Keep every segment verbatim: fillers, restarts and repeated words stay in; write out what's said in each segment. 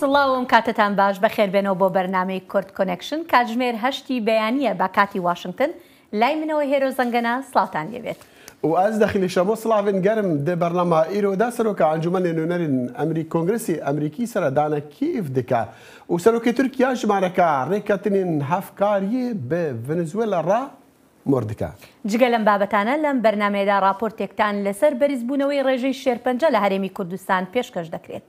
سڵاو و کاتتان باش، بەخێر بێنەوە بۆ بەرنامەی کورد کۆنێکشن. کاتژمێر هەشتی بەیانیە بە کاتی واشنگتن. لای منەوە هێرۆ زەنگەنە، سڵاوتان لێبێت. و ez Dexîlê Şemo, silavên germ. Di bernama îro de Seroka Encûmenê Nûnerên Emerî-, Kongresê Emerîkî seredana Kîv dike û Serokê Tirkiye jimareka rêketinên hevkariyê bi Venezuela re mor dike. جگە لەم بابەتانە، لەم بەرنامەیەدا راپۆرتێکتان لەسەر بەرزبوونەوەی ڕێژەی شێرپەنجە لە هەرێمی کوردستان پێشکەش دەکرێت.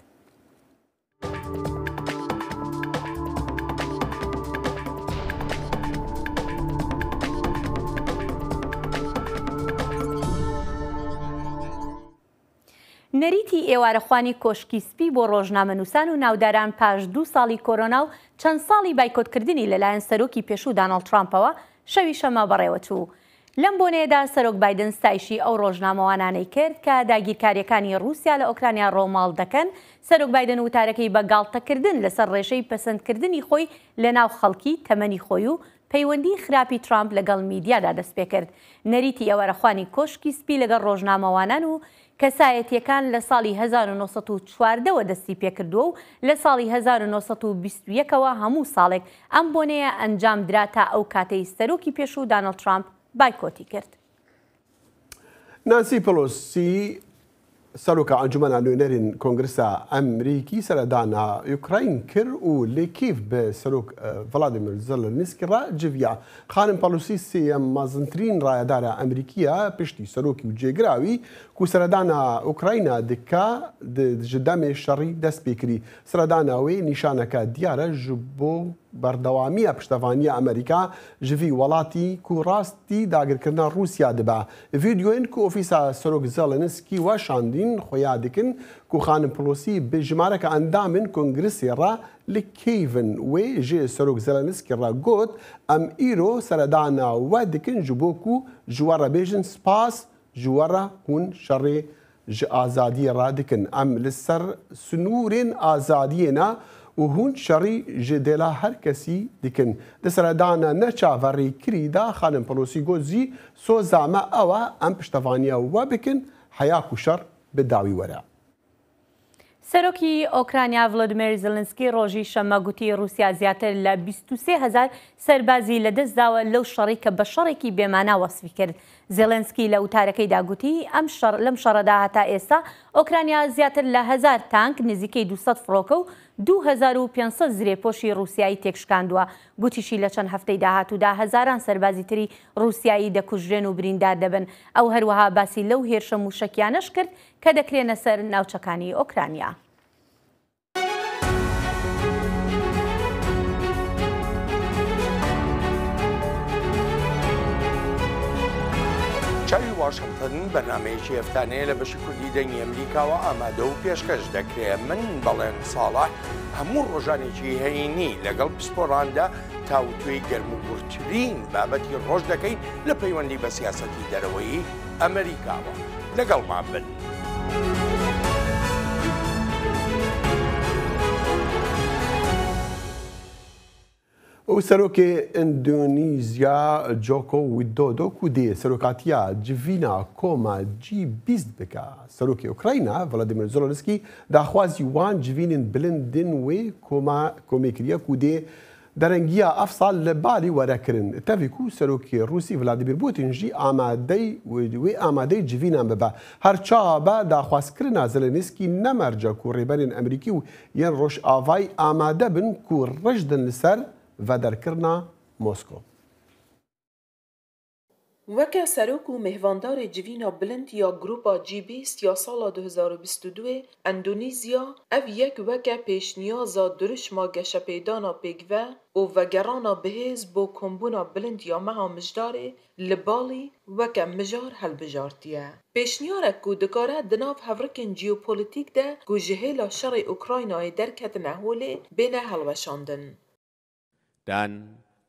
نەریتی ئێوارەخوانی کۆشکی سپی بۆ ڕۆژنامەنووسان و ناوداران پاش دوو ساڵی کۆرۆنا و چەند ساڵی بایکۆتکردنی لەلایەن سەرۆکی پێشوو داناڵد ترامپەوە شەوی شەممە بەڕێوە چوو. لەم بۆنەیەدا سەرۆک بایدن ستایشی ئەو ڕۆژنامەوانانەی کرد کە داگیرکاریەکانی رووسیا لە ئۆکرانیا ڕۆماڵ دەکەن. سەرۆک بایدن وتارەکەی بە گاڵتەکردن لەسەر ڕێژەی پەسەندکردنی خۆی لە ناو خەڵکی، تەمەنی خۆی و پەیوەندی خراپی ترامپ لەگەڵ میدیادا دەست پێ کرد. نەریتی ئێوارەخوانی کۆشکی سپی لەگەڵ ڕۆژنامەوانان و کەسایەتیەکان لە ساڵی هەزار و نۆ سەد و چواردە وە دەستی پێکردووە و لە ساڵی هەزار و نۆ سەد و بیست و یەک ەوە هەموو ساڵێک ئەم بۆنەیە ئەنجام درا تا ئەو کاتەی سەرۆکی پێشوو داناڵد ترامپ بایکۆتی کرد. نانسی پلۆسی، سەرۆکە ئەنجومەنە نوێنەرین کۆنگرسە ئەمریکی، سەردانا ئوکراین کرد و لە کیف بە سەرۆک، ئە، ڤلادیمیر زلنسکی ڕا جڤیا. خانم پلۆسی سێیەم مەزنترین ڕایەدارە ئەمریکیە پشتی سەرۆکی و جێگراوی کو سەردانا ئوکراینا دکا د-، ji demê şerî dest pê kirî. Serdana wê nîşaneke diyar e ji bo berdewamiya piştevaniya Amerîka ji vî welatî ku rastî dagirkirina Rûsya dibe. Vîdeoyên ku ofîsa Serok Zelensky weşandîn xuya dikin ku Xanim Pelosi bi jimareke endamên Kongresê re li Kyiv in. Wê ji Serok Zelensky re got, Em îro seredana we dikin ji bo ku ji we re bêjin spas, ji we re hûn şerê ji azadiyê re dikin. Em li ser sinûrên azadiyê ne û hûn şerî ji dêla her kesî dikin. Di seredana neçaverêkirî de Xanim Pelosi got jî, Soza me ew e, em piştevaniya we bikin, heya ku şer bi dawî were. سەرۆکی ئۆکرانیا ڤلۆدیمیر زلنسکی ڕۆژی شەممە گوتی ڕووسیا زیاتر لە بیست و سێ هەزار سەربازی لەدەست داوە لەو شەڕی کە بە شەڕێکی بێمانا وەسفی کرد. زێلێنسکی لە وتارەکەیدا گوتی، ئەم شەڕ، لەم شەڕەدا هەتا ئێستا ئۆکرانیا زیاتر لە هەزار تانک، نزیکەی دوو سەد فڕۆکە و دوو هەزار و پێنج سەد زرێپۆشی ڕووسیایی تێکشکاندووە. گوتیشی، لە چەند هەفتەی داهاتوودا هەزاران سەربازی تری ڕووسیایی دەکوژرێن و بریندار دەبن. ئەو هەروەها باسی لەو هێرشە موشەکیانەش کرد کە دەکرێنە سەر ناوچەکانی ئۆکرانیا. چاوی واشنگتن بەرنامەیەکی هەفتانەیە لە بەشی کوردی دەنگی ئەمریکاوە ئامادە و پێشکەش دەکرێت. من بەڵێن ساڵح هەموو ڕۆژانێکی هەینی لەگەڵ پسپۆراندا تاوتوێی گەرموگورترین بابەتی ڕۆژ دەکەین لە پەیوەندی بە سیاسەتی دەرەوەی ئەمریکاوە. لەگەڵمان بن. û Serokê Endonezya Joko Widodo ku dê serokatiya civîna koma G bîst bike. Serokê Ukrayna Volodymyr Zelensky daxwazî wan civînên bilind din wê koma komê kiriye ku dê derengiya ev sal li balî were kirin. Tevî ku serokê Rûsî Vladimir Putin jî amadey wê, wê amadey civînan bibe. Her çawa be daxwazkirina Zelensky ne merce ku rêberên Emerîkî û yên Rojavayî amade bin ku rijdin li ser vederkirina Moskow. Weke serok û mêhvandarê civîna bilind ya Grupa G bîst ya sala du hezar û bîst û du, Endonezya ev yek weke pêşniyaza dirûşma geşepêdana pêkve û vegerana bihêz bo kombûna bilind ya meha Mijdarê li Balî weke mijar hilbijartiye. Pêşniyarek ku dikare di nav hevrikên jeopolîtîk de ku ji hêla şerê Ukraynayê derketine holê, bêne hilweşandin. Dan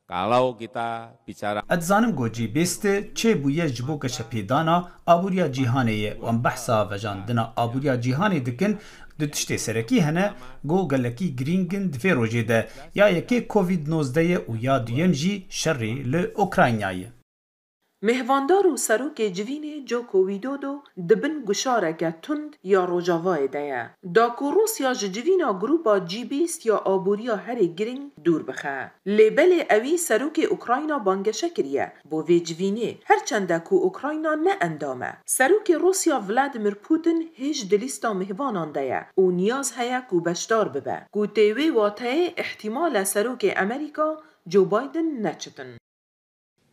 kalau kita bicara Ez dizanim ku G bîst çêbûye ji bo geşepêdana aboriya cîhanê ye û em behsa vejandina aboriya cîhanê dikin, du tiştê serekî hene ku gelekî girîng in di vê rojê de, ya yekê Covid nozdeh ye û ya duyem jî şerê li Ukrayna ye. Mêhvandar û serokê civînê Joko Widodo di bin guşareke tund ya Rojavayê de ye. Da ku Rûsya ji civîna grûpa G bîst ya aboriya herê girîng dûr bixe. Lê belê ewî serokê Ukrayna bangeşe kiriye bo vê civînê, her çende ku Ukrayna ne endam e. Serokê Rûsya Vladimir Putin hêj di lîsta mêhvanan de ye û niyaz heye ku beşdar bibe, ku tê wê wateyê ihtimal e serokê Amerîka Joe Biden neçitin.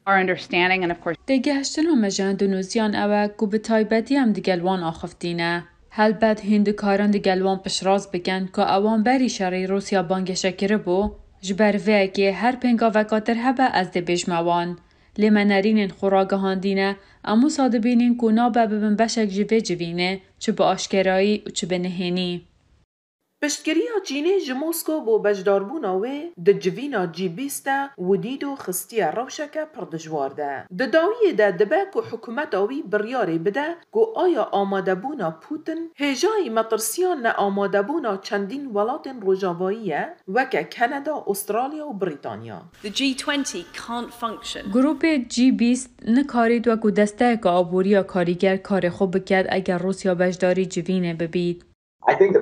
Our understanding and of course Têgihiştina me ji Endonezyan ew e ku bi taybetî em digel wan axiftin e. Helbet hîn dikarin digel wan piştrast bikin ku ewan berî şerê Rûsya bangeşe kiribû, ji ber vê yekê her pêngaveka tir hebe ez dê bêjme wan. Lê me nerînên xwe ragihandîne, em wisa dibînin ku nabe bibin beşek ji vê civînê, çi bi aşkerayî û çi bi nihênî. Piştgiriya Çînê ji Moskow bo beşdarbûna wê di civîna G bîst de Widodo xistiye rewşeke pir dijwar de. Di dawiyê de dibe ku hikûmeta wî biryarê bide ku aya amadebûna Putin hêjayî metirsiya neamadebûna çendîn welatên rojavayî ye, weke Kanada, Australya û Brîtanya. The G twenty can't function. Grûpê G bîst nikarît wekû desteyeke aboriya karîger karê xwe biket eger Rûsya beşdarî civînê bibît.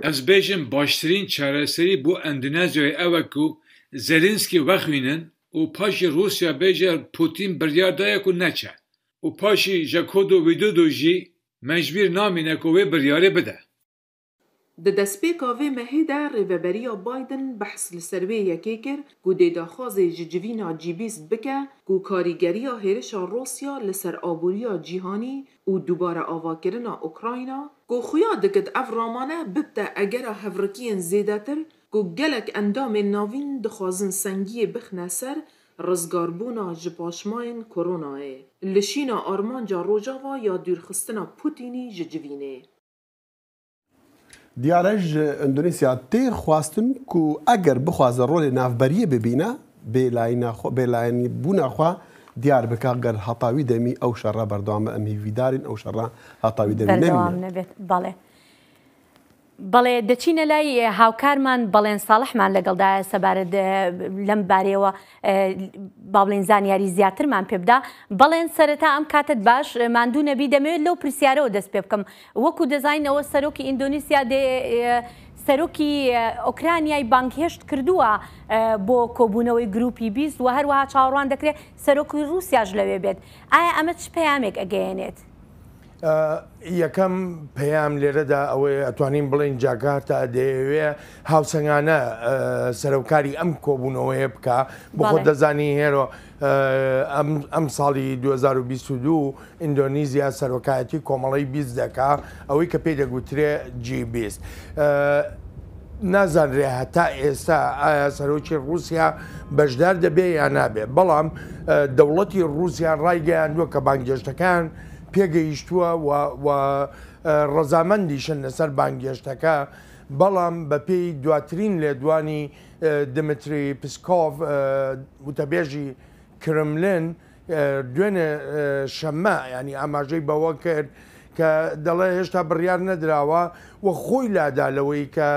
Ez bêjim baştirîn çareserî bo Endonezyayê ew e ku Zelensky vexwînin û paşê Rûsya bêje Putin biryar daye ku neçe û paşî Joko Widodo jî mecbîr namîne ku wê biryarê bide. Di destpêka vê mehê de Rêveberiya Biden behs li ser wê yekê kir ku dê daxwazê ji civîna G bîst bike ku karîgeriya hêrişa Rûsya li ser aboriya cîhanî û dubare avakirina Ukrayna, ku xuya dikit ev ramane bibte egera hevrikiyên zêdetir ku gelek endamên navîn dixwazin sengiyê bixine ser rizgarbûna ji paşmayên koronayê, li şîna armanca Rojava ya dûrxistina Putînî ji civînê. Diyar e ji Endonezya tê xwestin ku eger bixwaze rolê navberiyê bibîne, bêlayîna xwe, bêlayînbûna xwe diyar bike, ger heta wî demî ew şerre berdewam be, em hîvîdar in ew şerre heta wî demî nemîne. Berdewam nebêt, belê. بەڵێ، دەچینە لای هاوکارمان، بەڵێن ساڵحمان لەگەڵدایە سەبارەت، ئە، لەم بارەیەوە، ئە، با بڵێن زانیاری زیاترمان پێ بدا. بەڵێن سەرەتا ئەم کاتت باش، ماندوو نەبی، دەمەوێت لەو پرسیارەوە دەست پێ بکەم. وەکو دەزانین ئەوە سەرۆکی ئیندۆنیسیا دێ، ئە، سەرۆکی، ئە، ئۆکرانیای بانگهێشت کردووە، ئە، بۆ کۆبوونەوەی گروپی بیست و هەروەها چاوەڕوان دەکرێت سەرۆکی رووسیاش لەوێ بێت. ئایا ئەمە چ پەیامێک ئەگەیەنێت؟ ئە، یەکەم پەیام لێرەدا ئەوەیە، ئەتوانین بڵێن جاکارتا دەیەوێ هاوسەنگانە، ئە، سەرۆکاری ئەم کۆبوونەوەیە بکا. بۆ خۆت بەڵێ. دەزانی هێرۆ، ئە، ئەم، ئەم ساڵی دوو هەزار و بیست و دوو ئیندۆنیزیا سەرۆکایەتی کۆمەڵەی بیست دەکا، ئەوەی کە پێی دەگوترێ جی بیست. ئە، نازانرێ هەتا ئێستا ئایا سەرۆکی رووسیا بەشدار دەبێ یا نابێ، بەڵام، ئە، دەوڵەتی رووسیا ڕایگەیاندووە کە بانگهێشتەکان پێگەیشتووە و، و، ئە، ڕەزامەندیشن لەسەر بانگهێشتەکە، بەڵام بە پێی دواترین لێدوانی، ئە، دمتری پسکۆڤ، ئە، وتەبێژی کرملین، ئە، دوێنێ، ئە، شەممە، یعنی ئاماژەی بەوە کرد کە دەڵێ هێشتا بڕیار نەدراوە و خۆی لادا لەوەی کە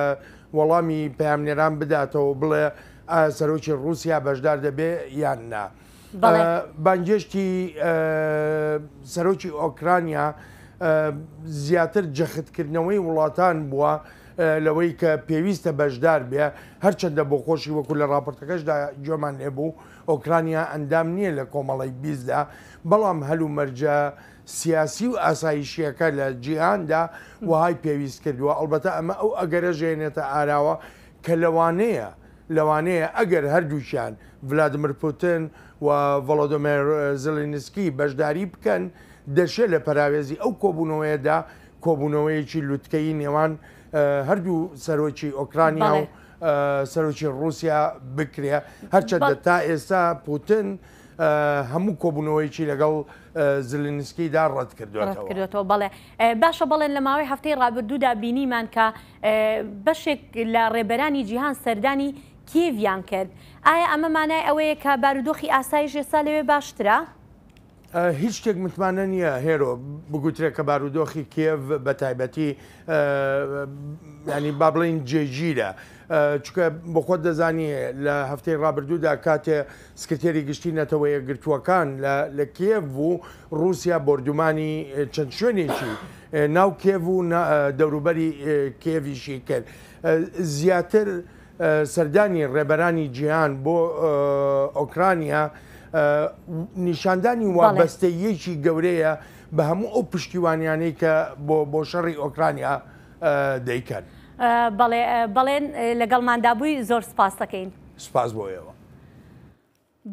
وەڵامی پەیامنێران بداتەوە، بڵێ ئایا سەرۆکی رووسیا بەشدار دەبێ یان نا. بەڵێ. ئە، بانگێشتی، ئە، سەرۆکی ئۆکرانیا، ئە، زیاتر جەختکردنەوەی وڵاتان بووە، ئە، لەوەی کە پێویستە بەشدار بێ، هەرچەندە بۆ خۆشی وەکو لە راپۆرتەکەشدا جۆمان لێبوو، ئۆکرانیا ئەندام نییە لە کۆمەڵەی بیستدا، بەڵام هەلومەرجە سیاسی و ئاسایشیەکە لە جیهاندا وهای پێویست کردووە. ئەڵبەتە ئەمە ئەو ئەگەرە ژێنێتە ئاراوە کە لەوانەیە، لەوانەیە ئەگەر هەردووکیان ڤلادیمیر پوتین و ڤۆلۆدۆمێر زلینسکی بەشداری بکەن، دەشێ لە پەراوێزی ئەو کۆبوونەوەیەدا کۆبوونەوەیەکی لوتکەیی نێوان، ئە، هەردوو سەرۆکی ئۆکرانیا و، بەڵێ. ئە، سەرۆکی رووسیا بکرێ. هەرچەندە بەڵ- تا ئێستا پوتین، ئە، هەموو کۆبوونەوەیەکی لەگەڵ، ئە، زلینسکیدا ڕەت کردوێتەوە. ڕەت کردوێتەوە، بەڵێ. ئە، باشە، بەڵێن لە ماوەی هەفتەی ڕابردوودا بینیمان کە، ئە، بەشێک لە ڕێبەرانی جیهان سەردانی کیێڤیان کرد. ئایا ئەمە مانای ئەوەیە کە بارودۆخی ئاسایش ئێستا لەوێ باشترە؟ ئە، هیچ شتێک متمانە نییە هێرۆ بگوترێت کە بارودۆخی کیێڤ بە تایبەتی، ئە، یعنی با بڵێن جێگیرە. چونکە بۆ خۆت دەزانی لە هەفتەی ڕابردوودا کاتێ سکرتێری گشتی نەتەوە یەکگرتووەکان لە لە کیێڤ بوو، رووسیا بۆردومانی چەند شوێنێکی ناو کیێڤ و دەوروبەری کیێڤیشی کرد. زیاتر سەردانی ڕێبەرانی جیهان بۆ ئۆکرانیا نیشاندانی وابەستەییەکی گەورەیە بە هەموو ئەو پشتیوانیانەی کە بۆ بۆ شەڕی ئۆکرانیا دەیکەن. بەڵێ، بەڵێن، لەگەڵماندا بووی، زۆر سپاس دەکەین. سپاس بۆ ئێوە.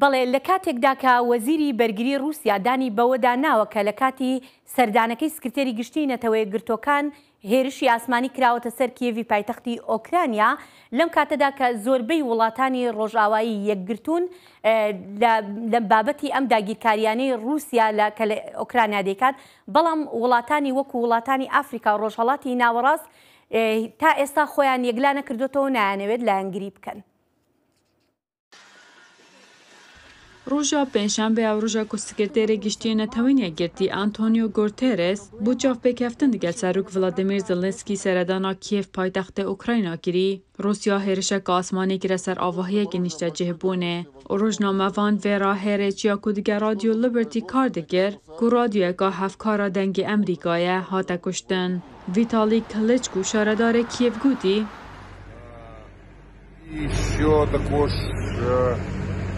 بەڵێ، لە کاتێکدا کە وەزیری بەرگری رووسیا دانی بەوەدا ناوە کە لە کاتی سەردانەکەی سکرتێری گشتی نەتەوە یەکگرتووەکان هێرشی ئاسمانی کراوەتە سەر کیێڤی پایتەختی ئۆکرانیا، لەم کاتەدا کە زۆربەی وڵاتانی ڕۆژاوایی یەکگرتوون لە بابەتی ئەم داگیرکاریانەی رووسیا لە کە لە ئۆکرانیا دەیکات، بەڵام وڵاتانی وەکو وڵاتانی ئافریکا و ڕۆژهەڵاتی ناوەڕاست تا ئێستا خۆیان یەکلا نەکردوتەوە، نایانەوێت لایەنگری بکەن. Roja Pêncşembe ew roja ku Sekreterê Giştî yê Netewên Yekgirtî Antonio Guterres bû çavpêkeftin digel Serok Vladimir Zelensky seredana Kiev paytextê Ukrayna kirî. Rûsya hêrişeke asmanî kire ser avahiyekî nîştecihbûnê û rojnamevan vê ra hê rêçiya ku dige Radyo Liberty kar dikir, ku radyoyeka hevkara Dengê Emerîka ye, hate kuştin. Vîtalî Kiliçku, şaredarê Kiev gotî, І що також, е,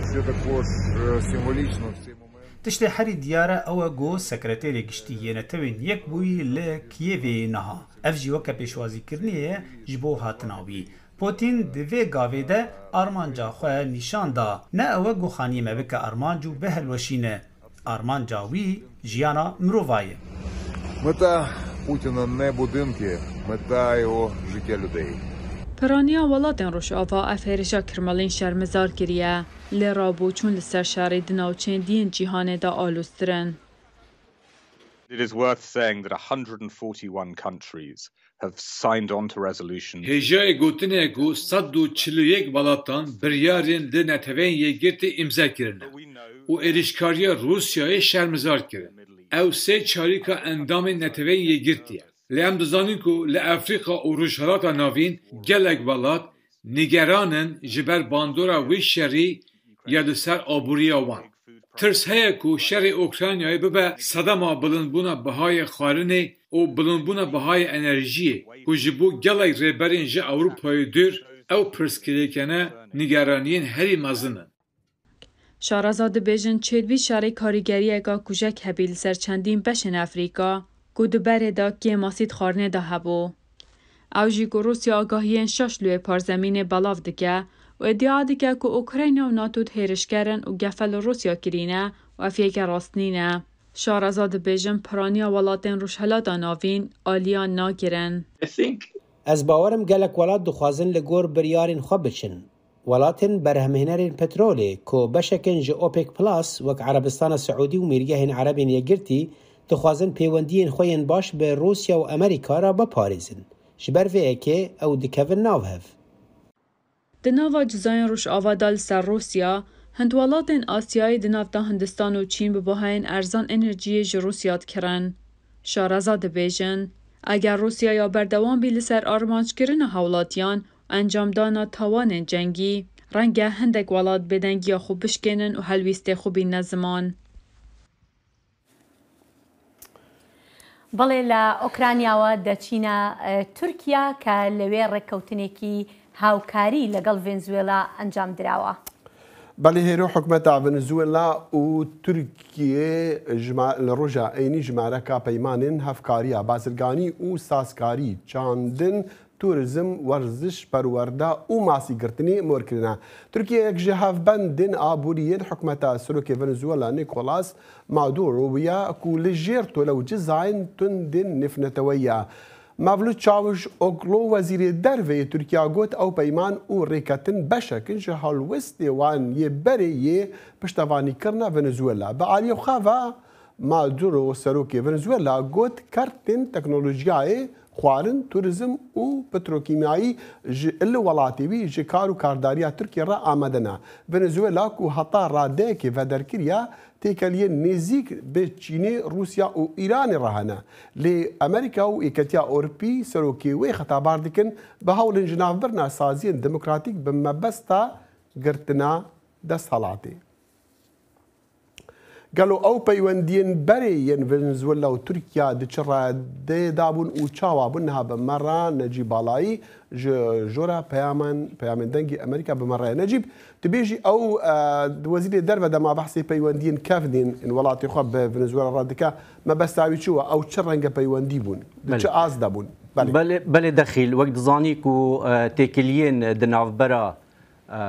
що також е, символічно в цей момент. Tiştê herî diyar e ew e ku Sekreterê Giştî yê Netewên Yekbûyî li Kiyevê ye niha. Ev jî weke pêşwazîkirinê ye ji bo hatina wî. Putin di vê gavê de armanca xwe nîşan da. Ne ew e ku xaniyê me bike armanc û bihilweşîne. Armanca wî jiyana mirova ye. Мета Путіна не будинки, мета його життя людей. Piraniya welatên Rojava ev hêrişa kirmelîn şermezar kiriye, lê rabûçûn li ser şerê di navçeyên diyên cîhanê de aloztir in. It is worth saying that a hundred and forty-one countries have signed on to resolutions. Hêjayê gotinê ye ku sed û çil û yek welatan biryarên li Neteweyên Yekgirtî îmze kirine û êrîşkariya Rûsyayê şermezar kirin. Ew sê çarîka endamên Neteweyên Yekgirtî ye. Lê em dizanin ku li Efrîka û Rojhilata Navîn gelek welat nîgeran in ji ber bandora wê şerî ya li ser aboriya wan. Tirs heye ku şerê Ukraynayê bibe sedema bilindbûna bihayê xwarinê û bilindbûna bihayê enerjiyê ku ji bo gelek rêberên ji Ewropayê dûr ew pirsgirêkene nîgeraniyên herî mezin in. Şareza dibêjin çêdibî şerê karîgeriyeka kujek hebî li ser çendîn beşên Efrîka ku di berê de kêmasî di xwarinê de hebû. Ew jî ku Rûsya agahiyên şaş li wê parzemînê belav dike û îdia dike ku Ukrayna û NATO di hêrişker in û gefe li Rûsya kirîne û ev yeke rast nîne. Şareza dibêjin piraniya welatên Rojhilata Navîn aliyan nagirin. Ez bawer im gelek welat dixwazin li gor biryarên xwe biçin. Welatên berhemhênerên petrolê ku beşek in ji OPEC Plus wek Erebistana Siûdî û Mîrgehên Erebên Yekgirtî dixwazin pêwendiyên xwe yên baş bi Rûsya û Amerîka re biparêzin. Ji ber vê yekê ew dikevin nav hev. Di nava cizayên Rojava de li ser Rûsya, hin welatên Asyayê di nav de Hindistan û Çîn bi bahayên erzan enerjiyê ji Rûsya dikirin. Şareza dibêjin, eger Rûsya ya berdewam bî li ser armanckirina hawlatiyan û encamdana tawanên cengî, renge hindek welat bêdengiya xwe bişkênin û helwîstê xwe bînne ziman. بەڵێ، لە ئۆکرانیاوە دەچینە تورکیا کە لەوێ ڕێککەوتنێکی هاوکاری لەگەڵ ڤێنزوێلا ئەنجام دراوە. بەڵێ، هێرۆ حکومەتا ڤێنزوێلا و تورکیە li roja eynî jimareka peymanên hevkariya bazirganî û sazkarî, çandin, turizm, werziş, perwerde û masîgirtinê mor kirine. Tirkiye yek ji hevbendên aborî yên hikûmeta Serokê Venezuela Nicolas Maduro bûye ku li jêr tole û cizayên tundên nêvneteweyî ye. Mevlût Çavuş Oglu, wezîrê derve yê Tirkiya, got ew peyman û rêketin beşek in ji helwestê wan yê berê yê piştevanîkirina Venezuela. Bi aliyê xwe ve Maduro, serokê Venezuela, got kertên teknolojiyayê xwarin, turizm û petrokîmyayî ji li welatê wî ji kar û kardariya Tirkiyê re amade ne. Venezuela ku heta radeyekê vederkiriya, têkeliyên nêzîk bi Çînê, Rûsya û Îranê re hene. Lê Amerîka û Yeketiya Ewropî serokê wê xetabar dikin, bi hewlên jinavbirina saziyên demokratîk bi mebesta girtina desthilatê. Gelo ew peywendiyên berê yên Venezuela û Tirkiya di çi radeyê de bûn û çawa bûn? Niha bi me re Necîb Balayî ji jora peyaman, peyamên dengê Amerîka bi me re ye. Necîb, tu bêjî ew, e, wezîrê derve dema behsê peywendiyên kevnî yên welatê xwe bi Venezuela re dike, mebesta wî çi bû? Ew çi renge peywendî bûn? Di Belê. çi as de bûn? Belê. Belê, belê Dexîl, wek dizanî ku, e, têkiliyên di navbera e, e,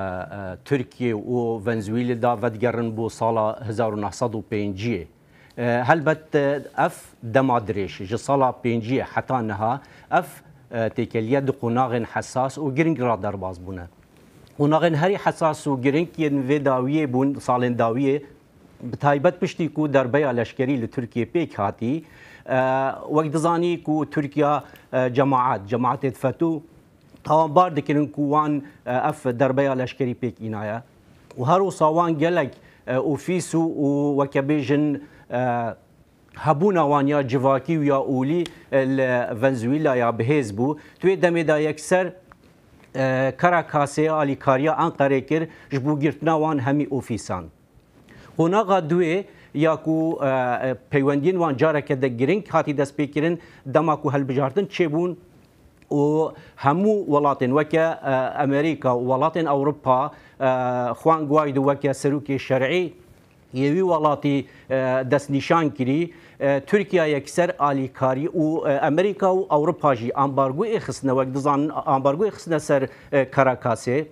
Tirkiye û Venezuelê de vedigerin bo sala hezar û neh sed û pênciyê. E, helbet, e, ev dema dirêj, ji sala pênciyê heta niha, ev, e, têkeliye di qonaxên hesas û giring re derbas bûne. Qonaxên herî hesas û giring yên vê dawiyê bûn, salên dawiyê, bi taybet piştî ku derbeya leşkerî li Tirkiye pêk hatî, e, wek dizanî ku Tirkiya, e, cemaat, cemaatê FETÖ, tawanbar dikirin ku wan, e, ev derbeya leşkerî pêk înaye. Û her wisa wan gelek, e, ofîs û, û weke bêjin, e, hebûna wan ya civakî û ya olî, e, li Venezuelaya bi hêz bû. Di wê demê de yekser, e, Caracasê alîkariya Enqerê kir ji bo girtina wan hemî ofîsan. Qonaxa duê ya ku, e, e, peywendiyên wan careke de giring hatî destpêkirin, dema ku hilbijartin çêbûn û hemû welatên weke, e, Amerîka û welatên Ewropa, e, Juan Guaido weke serokê şer'î yê wî welatî, e, destnîşan kirî, e, Tirkiye yekser alîkarî û, e, Amerîka û Ewropa jî ambargoyê xistine, wek dizanin ambargoyê xistine ser, e, Caracasê.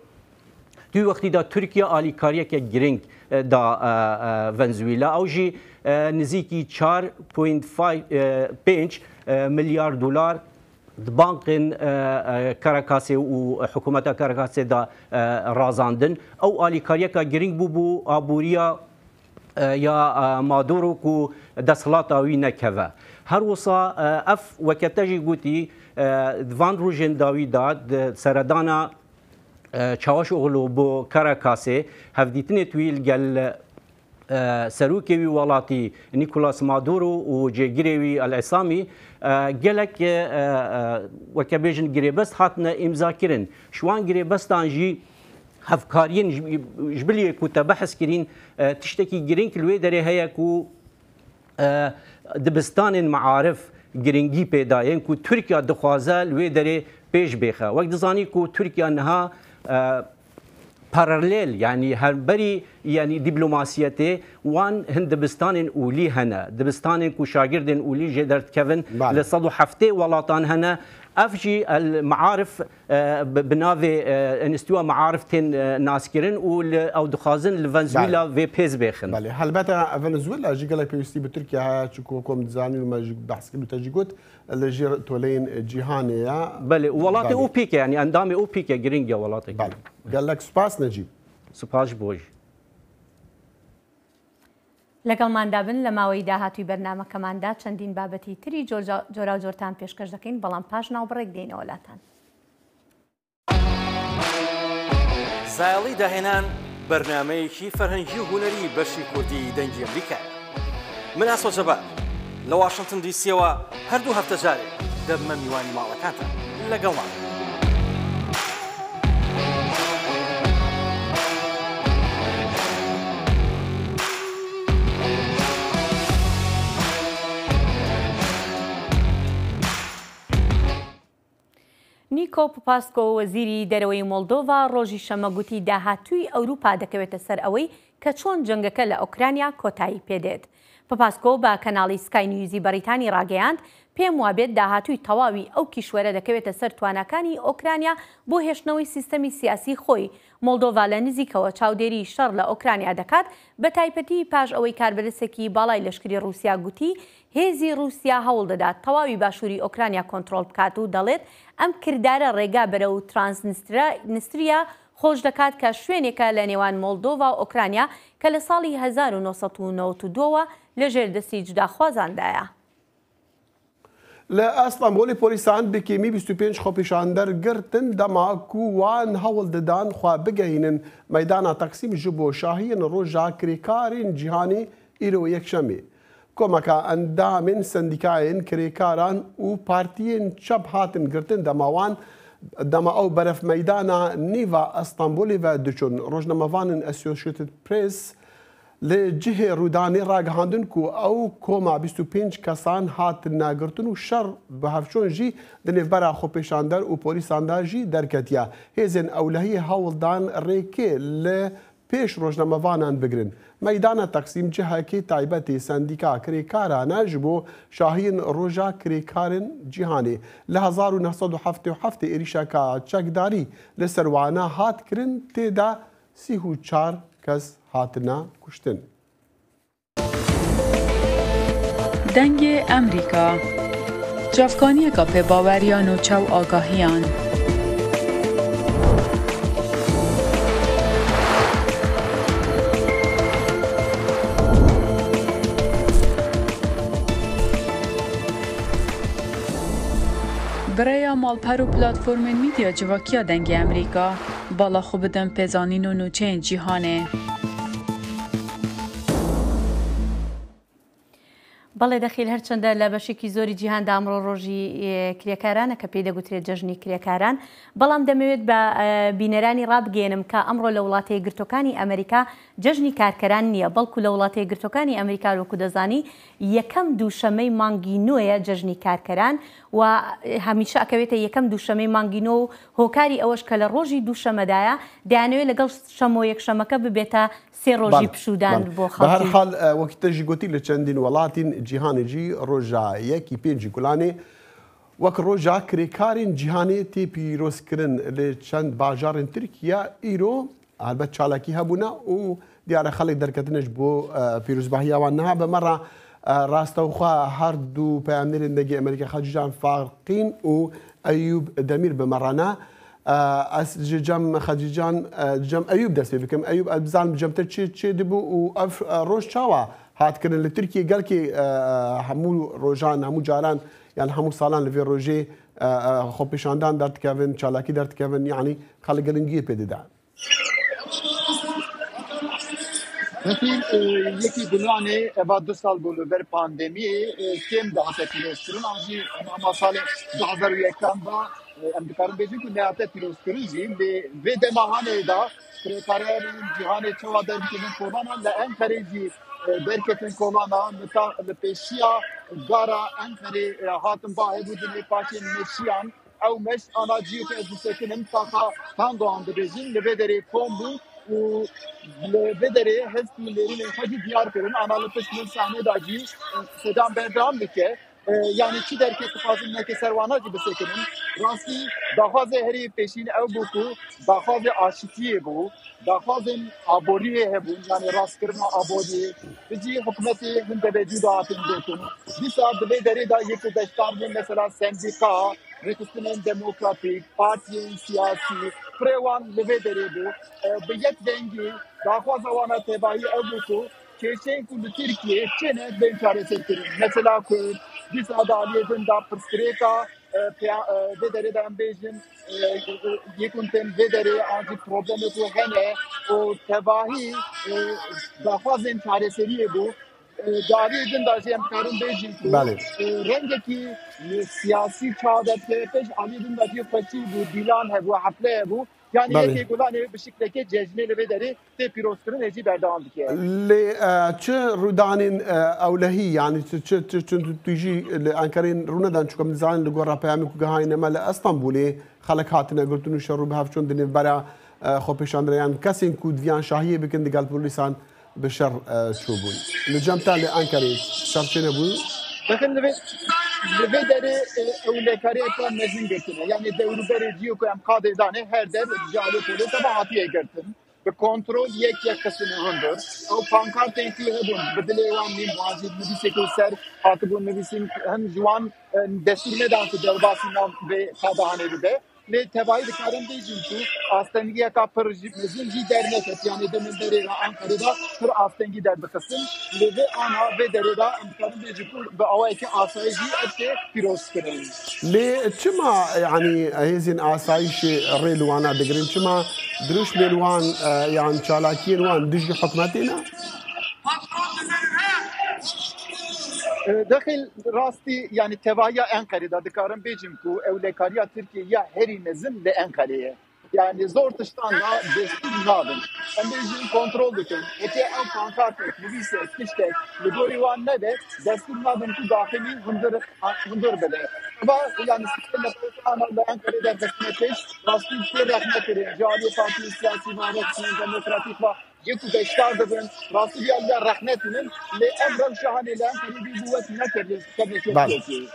Di wî wextî de Tirkiye alîkariyeke giring, e, da, e, e, Venezuela. Ew jî, e, nizîkî çar point pênc, e, milyar dolar di bankên, e, e, Caracasê û hikûmeta Caracasê de, e, razandin. Ew alîkariyeka giring bû bo aboriya, e, ya, e, Maduro ku desthilata wî nekeve. Her wisa, e, ev weke te jî gotî, e, di van rojên dawî de di seredana e, Çavuşoglu bo Caracasê, hevdîtinê wî li gel, e, serokê wî welatî Nicolas Maduro û cêgirê wî El Esamî, e, gelek, e, e, weke bêjin girêbest hatine îmzakirin. Ji wan girêbestan jî hevkariyên ji, ji bilî ku te behs kirîn, e, tiştekî girîng li wê derê heye ku e, dibistanên maarif giringî pê dayên ku Tirkiye dixwaze li wê derê pêş bêxe. Wek dizanî ku Tirkiye niha, e, paralel, yanî hemberî, yanî dîplomasiyetê wan hin dibistanên olî hene. Dibistanên ku şagirdên olî jê derdikevin Belê. li sed û heftê welatan hene. Ev jî el maarif e, bi, bi navê, e, Enstitûya Maarif tên, e, naskirin û li, ew dixwazin li Venezuela Belê. vê pêz bêxin. Belê, helbete Venezuela jî gelek pêwîstî bi Tirkiye heye, çunku wek em dizanin û me jî behs kir û te jî got, li jêr toleyên cîhanê ye. Belê, û welatê Belê. OPEC e, yanî endamê OPEC e, giring e welatê. Belê. Gelek spas Necîb. Spas ji bo jî. لەگەڵماندا بن، لە ماوەی داهاتووی بەرنامەکەماندا چەندین بابەتی تری جۆرجا-، جۆراوجۆرتان پێشکەش دەکەین، بەڵام پاش ناوبڕێک دێینەوە لاتان. زایەڵی داهێنان، بەرنامەیەکی فەرهەنگی و هونەری بەشی کوردی دەنگی ئەمریکایە. من ئاسۆ جەبار، لە واشنتن دیسیەوە هەردوو هەفتە جارێک دەبمە میوانی ماڵەکانتان. لەگەڵمان. نیکۆ پوپاسکۆ، وەزیری دەرەوەی مۆلدۆڤا، ڕۆژی شەممە گوتی داهاتووی ئەوروپا دەکەوێتە سەر ئەوەی کە چۆن جەنگەکە لە ئۆکرانیا کۆتایی پێدێت. پوپاسکۆ بە کەناڵی سکای نیوزی بەریتانی ڕاگەیاند، پێم وابێت داهاتووی تەواوی ئەو کیشوەرە دەکەوێتە سەر تواناکانی ئۆکرانیا بۆ هێشتنەوەی سیستەمی سیاسی خۆی. مۆلدۆڤا لە نزیکەوە چاودێری شەڕ لە ئۆکرانیا دەکات، بە تایبەتی پاش ئەوەی کاربەدەستێکی باڵای لەشکری ڕووسیا گوتی، هێزی ڕووسیا هەوڵ دەدات تەواوی باشووری ئۆکرانیا کۆنترۆڵ بکات و دەڵێت، ئەم کردارە ڕێگا بەرەو ترانسنسترا-، نستریا خۆش دەکات کە شوێنێکە لە نێوان مۆلدۆڤا و ئۆکرانیا کە لە ساڵی هەزار و نۆ سەد و نەوەد و دوو وە لە ژێر دەستی جوداخوازاندایە. Li Estenbolê polîsan bi kêmî bîst û pênc xwepêşander girtin, dema ku wan hewl didan xwe bigehînin meydana Teqsîm ji bo şahiyên roja kirêkarên cîhanê îro yekşemê. Komeka endamên sendîkayên kirêkaran û partiyên çep hatin girtin, dema wan, dema ew beref meydana nîva Estenbolê ve diçûn. Rojnamevanên Associated Press li cihê rûdanê ragihandin ku ew koma bîst û pênc kesan hatine girtin û şer bi hevçûn jî di nêvbera xwepêşander û polîsan de jî derketiye. Hêzên ewlehiyê hewl dan rêkê li pêş rojnamevanan bigirin. Meydana Teqsîm cihekî taybetê sendîka kirêkaran e ji bo şahiyên roja kirêkarên cîhanê. Li hezar û neh sed û heftê û heftê êrîşeka çekdarî li ser wana hat kirin, tê de sî û çar kes hatine kuştin. Dengê Emerîka. Çavkaniyeka pê baweriya nûçe û agahiyan. Bi rêya malper û platformên medya civakiya Dengê Emerîka, bala xwe bidin pêzanîn û nûçeyên cîhanê. بەڵێ دەخیل، هەرچەندە لە بەشێکی زۆری جیهاندا ئەمڕۆ ڕۆژی کرێکارانە کە پێی دەگوترێت جەژنی کرێکاران، بەڵام دەمەوێت بە بینەرانی ڕابگەێنم کە ئەمڕۆ لە وڵاتە یەکگرتوەکانی ئەمریکا جەژنی کارکەران نییە، بەڵکو لە وڵاتە یەکگرتوەکانی ئەمریکا، وەکو دەزانی، یەکەم دووشەمەی مانگی نۆیە جەژنی کارکەران و هەمیشە ئەکەوێتە یەکەم دووشەمەی مانگی نۆ و هۆکاری ئەوەش کە لە ڕۆژی دووشەمەدایە، دەیانەوێت لەگەڵ شەمۆ یەکشەمەکە ببێتە سێ ڕۆژی پشوودان بۆ خەڵکی. بە هەر حاڵ، وەکی تە ژی گوتی، لە چەندین وڵاتین جیهانی جی ڕۆژا یەکی پێنجی گولانێ وەک ڕۆژا کرێکارین جیهانێ تێ پیرۆزکردن لە چەند باژارên Tirkiye îro هەلبەت چالاکی هەبوونە و دیارە خەڵک دەرکەتنش بۆ پیرۆزباهیاوان نەها بەمەڕە ڕاستەوخوا هەردوو پەیامنێرن دەگی ئەمریکا خەجیجان فارقین و ئەیوب دەمیر بەمەڕانە. Ez ji cem Xecîcan, cem Eyûb dest pê bikim. Eyûb, ez bizanim cem te çi çê dibû û ev roj çawa hat kirin li Tirkiyê? Gelkê hemû rojan, hemû caran, yan hemû salan li vê rojê xwepêşandan derdikevin, çalakî derdikevin, yanî xelk giringiyê pê dide. Refîl, e, yekî Gulanê eva du sal bû li ber pandemiyê, e, kêm dihate pîrozkirin, an jî em hema salê du hezar û yekan da, e, em dikarin bêjin ku nehate pîrozkirin jî, lê vê dema hanê da kirêkarên cîhanê çawa derbikevin kolana, li Enqerê jî, e, derketin kolana, li ta-, li pêşiya gara Enqerê, e, hatin ba hebû dinê paşê meşiyan, ew meş ana ciyê ku ez disekinim, taxa Tandoğan dibêjin, li vê derê kom bû û li vê derê hest û nêrînên xwe jî diyar kirin. Ana li pişt min sahnê de jî sedam berdewam dike. E, yanî çi derket dixwazin hinekê ser wana jî bisekinim. Rastî daxwazê herî pêşîn ew bû ku daxwazê aşitiyê bû, daxwazên aboriyê hebûn, yanî rastkirina aboriyê. Bi jî hikûmetê hin devecû de hatin gotin. Dîsa di vê derê de yê ku beşdar bûn, mesela sendîka, rêxistinên demokratîk, partiyên siyasî, pirê wan li vê derê bû. E, bi yek dengî daxwaza wan a tevahî ew bû ku kêşeyên ku li Tirkiyê têne bên çareserkirin. Mesela ku dîsa di aliyê din de pirsgirêka, e, piya-, e, vê derê de em bêjin, e, yê ku tên vê derê an jî problemê ku hene û tevahî, e, daxwazên çareseriyê bû. E, di aliyê din de jî em dikarin bêjin ku, Belê. e, rengekî, e, siyasî çawa derdikeve pêş, aliyê din de jî xweşî bû, dîlan hebû, hefle hebû. Yanî Belê. Yekê Gulanê bi şiklekê cejnê li vê derê tê pîrozkirinê jî berdewam dike. Lê, e, çi rûdanên, e, ewlehî, yanî çi, çi, çi, çi, tu, tu jî li Enqereyê rûnedan, çunke em dizanin li gora peyamê ku gihayîne me li Estenbolê xelk hatine girtin û şer û bihevçûn di nêvbera, e, xwepêşandireyan kesên ku diviyan şahiyê bikin digel polîsan bi şer, e, çûbûn. Li cem te li Enqereyê şer çênebû? Bakın li vê, li vê derê, e, ewlekariyeke mezin girtine. Yanî dewrûberê ciyê ku em qadê danê her der ji alê polîsa ve hatiye girtin. Bi kontrol yek yek xistine hundir. Ew pankartên ku hebûn, bi dilê wan nîn, wan jî nivîsê ku ser hatibûn nivîsîn, hin ji wan, e, destûr nedan ku derbasî nav vê qadahanê bibe. Lê tevayî dikarin bêjin ku astengiyeka pir jî mezin jî derneket. Yanî di min derê de Ankarê de pir astengî derbixistin. Lê vê ana vê derê de em dikarin bêjin ku bi awayekî asayî jî ev tê pîrozkirin. Lê çima, yanî, hêzên asayîşê rê li wana digirin? Çima dirûşmên wan, e, yan çalakiyên wan dijî hikûmetê ne? E, Dexil rastî, yanî tevahiya Enqerê de dikarim bêjim ku ewlekariya Tirkiyê ya herî mezin li Enqerê ye. Yanî zor tiştan da destûr nadin. Em bêjin kontrol dikin. Heke ew pankartek, nivîsek, tiştek li gorî wan nebe, destûr nadin ku daxilî hundir, hundir bide. Eva, yanî sîsteme ana li Enqerê derxistine pêş, rastî tê rexne kirin. Ji aliyê partiyên siyasî ve, rexnên demokratîk ve, yê ku beşdar dibin, rastî ya li rexne tînin. Lê ev rewşa hanê li Enqerê bî bû wek nekevin, kevin Belê.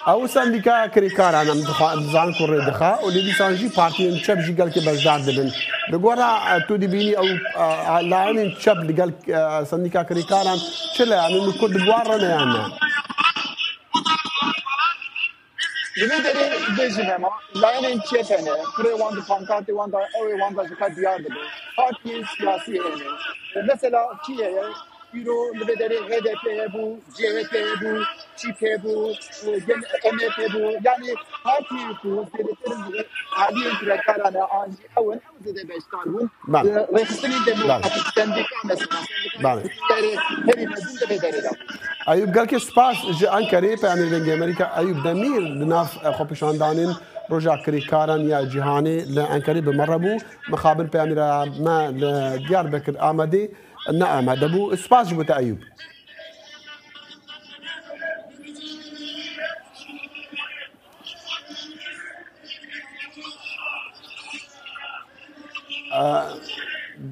Ew sendîkaya kirêkaran em dixwa-, em dizanin ku rê dixe û lê dîsan jî partiyên çep jî gelkê beşdar dibin. Li gora, e, tu dibînî ew, e, layenên çep li gel, e, sendîka kirêkaran çi le, yanî li ku di wan re ne yan ne? Li vê derê bêjin hema, layenên çep hene, pirê wan di pankartê wan de, ew ê wan de ji xwe diyar dibe. Partiyên siyasî hene. Mesela kî heye? Îro li vê derê H D P hebû, C H P hebû, çîp hebû, e, gel M H P hebû. Yanî partiyên ku zêdetir aliyên kirêkaran e, an jî ew in, ew zêde beşdar bûn. Belê. Rêxistinên demokratîk, Belê. Sendîka mesela, Belê. Sendîkayê herî mezin di vê derê de. Eyûb, gelkê spas ji Enqerê, peyamê Dengê Amerîka Eyûb Demîr di nav, e, xwepêşandanên Roja Kirêkaran ya Cîhanê li Enqerê bi me re bû. Mixabin peyamêra me li Diyarbekir Amedê ne amade bû. Spas ji bo te Eyûb.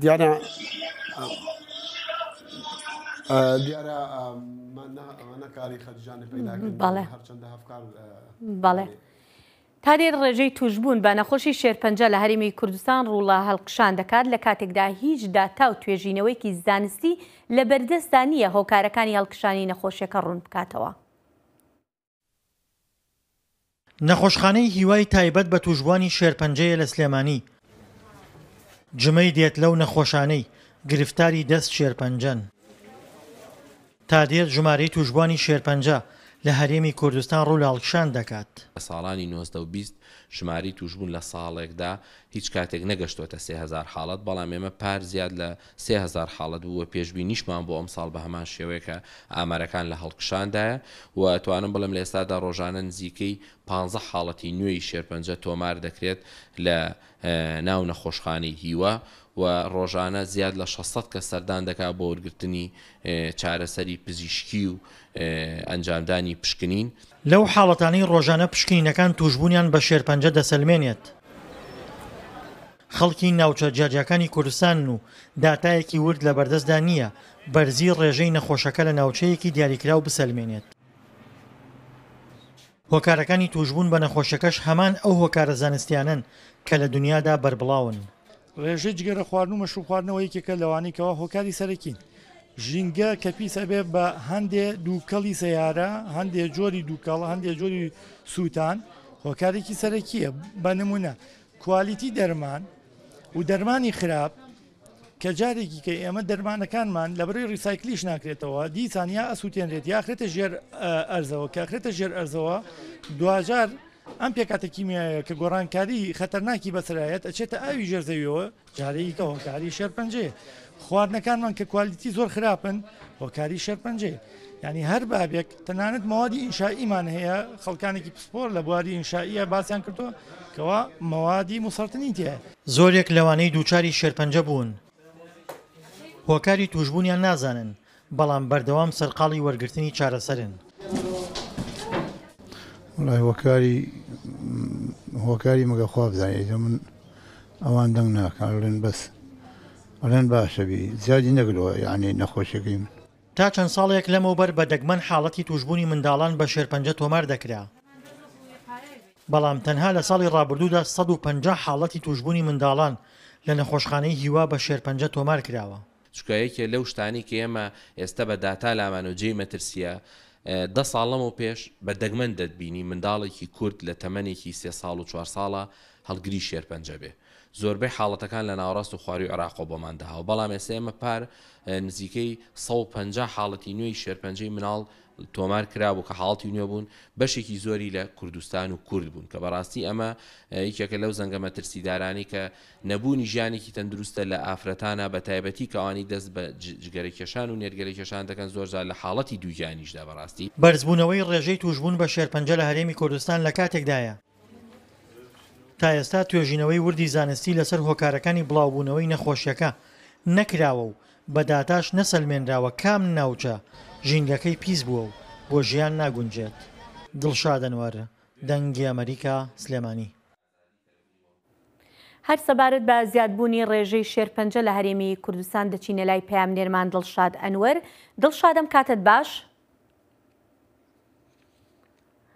Diyara, diyara, me ne, me nekarî Xedîcanê peyda kirin. Belê. Her çende hevkar, Belê. Belê. تادێر ڕێژەی توشبوون بە نەخۆشی شێرپەنجە لە هەرێمی کوردستان ڕوو لە هەڵکشان دەکات، لە کاتێکدا هیچ داتا و توێژینەوەیەکی زانستی لە بەردەستدا نییە هۆکارەکانی هەڵکشانی نەخۆشیەکە ڕوون بکاتەوە. نەخۆشخانەی هیوای تایبەت بە توشبووانی شێرپەنجەیە لە سلێمانی. جمەی دێت لەو نەخۆشانەی گرفتاری دەست شێرپەنجەن. تا دێت ژمارەی توشبووانی شێرپەنجە لە هەرێمی کوردستان ڕوو لە هەڵکشان دەکات. لە ساڵانی نۆزدە و بیست ژمارەی توشبوون لە ساڵێکدا هیچ کاتێک نەگەشتووەتە سێ هەزار حاڵەت، بەڵام ئێمە پار زیاد لە سێ هەزار حاڵەت بوو و پێشبینیشمان بۆ ئەم ساڵ بە هەمان شێوەیە کە ئامارەکان لە هەڵکشاندایە و توانم بڵێم لە ئێستادا ڕۆژانە نزیکەی پانزە حاڵەتی نوێی شێرپەنجە تۆمار دەکرێت لە، ئە، ناو نەخۆشخانەی هیوا و ڕۆژانە زیاد لە شەش سەد کەس سەردان دەکات بۆ وەرگرتنی، ئە، چارەسەری پزیشکی و، ئە، ئەنجامدانی پشکنین. لەو حاڵەتانەی ڕۆژانە پشکنینەکان توشبوونیان بە شێرپەنجە دەسەلمێنێت، خەڵکی ناوچە جیاجیاکانی کوردستان و داتایەکی ورد لە بەردەستدا نییە بەرزی ڕێژەی نەخۆشەکە لە ناوچەیەکی دیاریکراو بسەلمێنێت. هۆکارەکانی توشبوون بە نەخۆشەکەش هەمان ئەو هۆکارە زانستیانەن کە لە دنیادا بەربڵاون. ڕێژەی جگەرە خواردن و مەشروب خواردنەوە یەکێکە لەوانەی کەوا هۆکاری سەرەکین. ژینگە کە پیس ئەبێ بە هەندێ دووکەڵی سەیارە، هەندێ جۆری دووکەڵ، هەندێ جۆری سووتان هۆکارێکی سەرەکیە. بە نمونە، کوالیتی دەرمان و دەرمانی خراپ کە جارێکی کە ئێمە دەرمانەکانمان لە بەرەی ڕیسایکلیش ناکرێتەوە، دیسان یا ئەسووتێنرێت، یا ئەخرێتە ژێر، ئە، ئەرزەوە، کە ئەخرێتە ژێر ئەرزەوە، دواجار ئەم پێکاتە کیمیایە کە گۆڕانکاری خەتەرناکی بەسەرایەت ئەچێتە ئاوی ژێر زەویەوە، جارێکی کە هۆکاری شێرپەنجەیە. خواردنەکانمان کە کوالیتی زۆر خراپن، هۆکاری شێرپەنجەیە. یعنی هەر بابێک، تەنانەت مەوادی ئینشائیمان هەیە، خەڵکانێکی پسپۆر لە بواری ئینشائیە باسیان کردووە کەوا مەوادی مسەرتنی تێ. زۆرێک لەوانەی دووچاری شێرپەنجە بوون، هۆکاری توشبوونیان نازانن، بەڵام بەردەوام سەرقاڵی وەرگرتنی چارەسەرن. وەڵای هۆکاری، هۆکاری مەگە خوا بزانێت، من ئەوان دەنگ ناکەن، ئەڵێن بەس، ئەڵێن باشە بی، زیادی نەگرەوە، یعنی نەخۆشەکەی من. تا چەند ساڵێک لەمەوبەر بە دەگمەن حاڵەتی توشبوونی منداڵان بە شێرپەنجە تۆمار دەکرا. بەڵام تەنها لە ساڵی ڕابردوودا سەد و پەنجا حاڵەتی توشبوونی منداڵان لە نەخۆشخانەی هیوا بە شێرپەنجە تۆمار کراوە. چونکە یەکێ لەو شتانەی کە ئێمە ئێستا بە داتا لامانە و جێی مەترسیە، دە ساڵ لەمەو پێش بە دەگمەن دەتبینی منداڵێکی کورد لە تەمەنێکی سێ ساڵ و چوار ساڵە هەڵگری شێرپەنجە بێ. زۆربەی حاڵەتەکان لە ناوەڕاست و خواروی عێراقەوە بۆمان دەهاو، بەڵام ئێستا ئێمە پار نزیکەی سەد و پەنجا حاڵەتی نوێی شێرپەنجەی مناڵ تۆمار کرابوو کە حاڵەتی نوێ بوون، بەشێکی زۆری لە کوردستان و کورد بوون، کە بەڕاستی ئەمە یەکێکە لەو زەنگە مەترسیدارانەی کە نەبوونی ژیانێکی تەندروستە لە ئافرەتانە، بە تایبەتی کە ئەوانەی دەست بە جگەرەکێشان و نێرگەلەکێشان دەکەن، زۆر جار لە حاڵەتی دووگیانیشدا بەڕاستی. بەرزبوونەوەی ڕێژەی توشبوون بە شێرپەنجە لە هەرێمی کوردستان لە کاتێکدایە تا ئێستا توێژینەوەی وردی زانستی لەسەر هۆکارەکانی بڵاوبوونەوەی نەخۆشیەکە نەکراوە و بە داتاش نەسەلمێنراوە کام ناوچە ژینگەکەی پیس بووە و بۆ ژیان ناگونجێت. دڵشاد ئەنوەر، دەنگی ئەمریکا، سلێمانی. هەر سەبارەت بە زیادبوونی ڕێژەی شێرپەنجە لە هەرێمی کوردستان دەچینە لای پەیامنێرمان دڵشاد ئەنوەر. دڵشاد، ئەم کاتت باش؟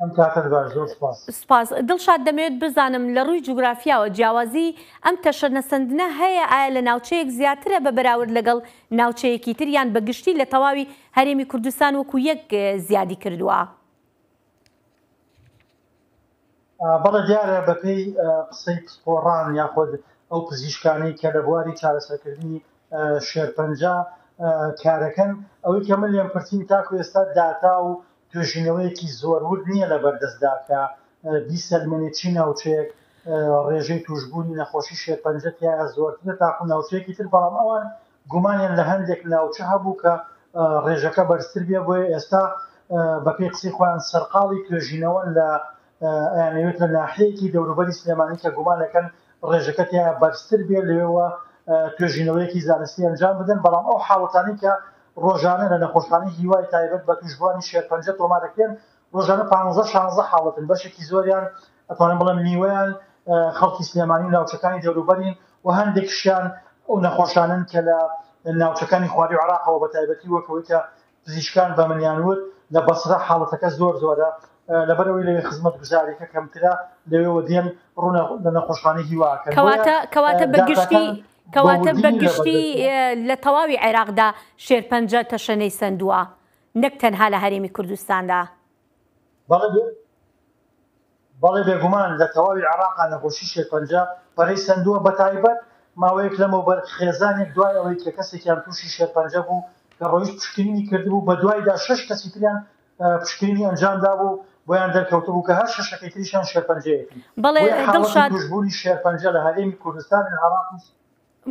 ئەم کاتت باش، زۆر سپاس. سپاس. دڵشاد، دەمەوێت بزانم لە ڕووی جوگرافیاوە جیاوازی ئەم تەشەنەسەندنە هەیە؟ ئایا لە ناوچەیەک زیاترە بە بەراورد لەگەڵ ناوچەیەکی تر، یان بە گشتی لە تەواوی هەرێمی کوردستان وەکو یەک زیادی کردووە؟ بەڵێ، دیارە بەپێی قسەی پسپۆڕان یاخود ئەو پزیشکانەی کە لە بواری چارەسەرکردنی شێرپەنجە کارەکەن، ئەوەی کە من لێم پرسین تاکو ئێستا داتا و توێژینەوەیەکی زۆر ورد نییە لە بەردەستدا کە بیسەلمێنێ چی ناوچەیەک ڕێژەی توشبوونی نەخۆشی شێرپەنجە تیایە زۆرترە تاکو ناوچەیەکی تر، بەڵام ئەوان گومانیان لە هەندێک ناوچە هەبوو کە ڕێژەکە بەرزتر بێ، بۆیە ئێستا بەپێی قسەی خۆیان سەرقاڵی توێژینەوەن لە ئەیانەوێت لە ناحەیەکی دەوروبەری سلێمانی کە گومانەکەن ڕێژەکە تیایە بەرزتر بێ لەوێوە توێژینەوەیەکی زانستی ئەنجام بدەن، بەڵام ئەو حاڵەتانی کە ڕۆژانە لە نەخۆشخانەی هیوای تایبەت بە توشبووانی شێرپەنجە تۆمارەکرێن ڕۆژانە پانزە شانزە حاڵەتن، بەشێکی زۆریان ئەتوانم بڵێم نیوەیان خەڵکی سلێمانی و ناوچەکانی دەوروبەرین و هەندێکشیان ئەو نەخۆشانن کە لە ناوچەکانی خواروی عێراقەوە بە تایبەتی وەکەوەی کە پزیشکان بە منیان وت لە بەسرە حاڵەتەکە زۆر زۆرە، لەبەرەوەی لەوێ خزمەت گوزاریەکە کەمترە، لەوێوە دێن ڕوونە لە نەخۆشخانەی هیواکەن. کەواتە کەواتە بە گشتی کەواتە بە گشتی لە تەواوی عێراقدا شێرپەنجە تەشەنەی سندووە، نەک تەنها لە هەرێمی کوردستاندا. بەڵێ بێ بەڵێ بێگومان لە تەواوی عێراقا نەخۆشی شێرپەنجە پەرەی سندووە، بە تایبەت ماوەیەک لەمەوبەر خێزانێک دوای ئەوەی کە کەسێکیان تووشی شێرپەنجە بوو کە ڕۆیشت پشکنینی کردبوو، بە دوایدا شەش کەسی تریان پشکنینی ئەنجام دابوو، بۆیان دەرکەوتبوو کە هەر شەشەکەی تریشیان شێرپەنجەیەتی. بەڵێ، بۆیە حاڵەتی دڵشاد توشبوونی شێرپەنجە لە هەرێمی کوردستان لە عێراق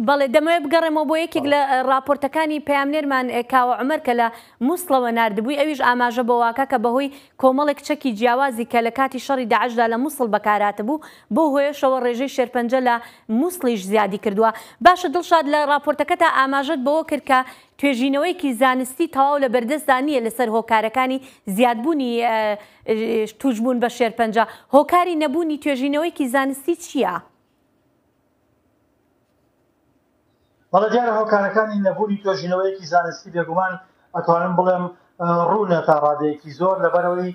بەڵێ، دەمەوێت بگەڕێمەوە بۆ یەکێک لە ڕاپۆرتەکانی پەیامنێرمان کاوە عومەر کە لە موسڵەوە ناردبووی. ئەویش ئاماژە بۆ واکە کە بەهۆی کۆمەڵێک چەکی جیاوازی کە لە کاتی شەڕی داعشدا لە موسڵ بەکارهاتبوو، بۆ هۆیەشەوە ڕێژەی شێرپەنجە لە موسڵیش زیادی کردووە. باشە دڵشاد، لە ڕاپۆرتەکەتا ئاماژەت بەوە کرد کە توێژینەوەیەکی زانستی تەواو لە بەردەستدا نییە لەسەر هۆکارەکانی زیادبوونی توشبوون بە شێرپەنجە. هۆکاری نەبوونی توێژینەوەیەکی زانستی چییە؟ بەڵێ، دیارە هۆکارەکانی نەبوونی توێژینەوەیەکی زانستی بێگومان ئەتوانم بڵێم ڕوونە تا ڕادەیەکی زۆر، لەبەرەوەی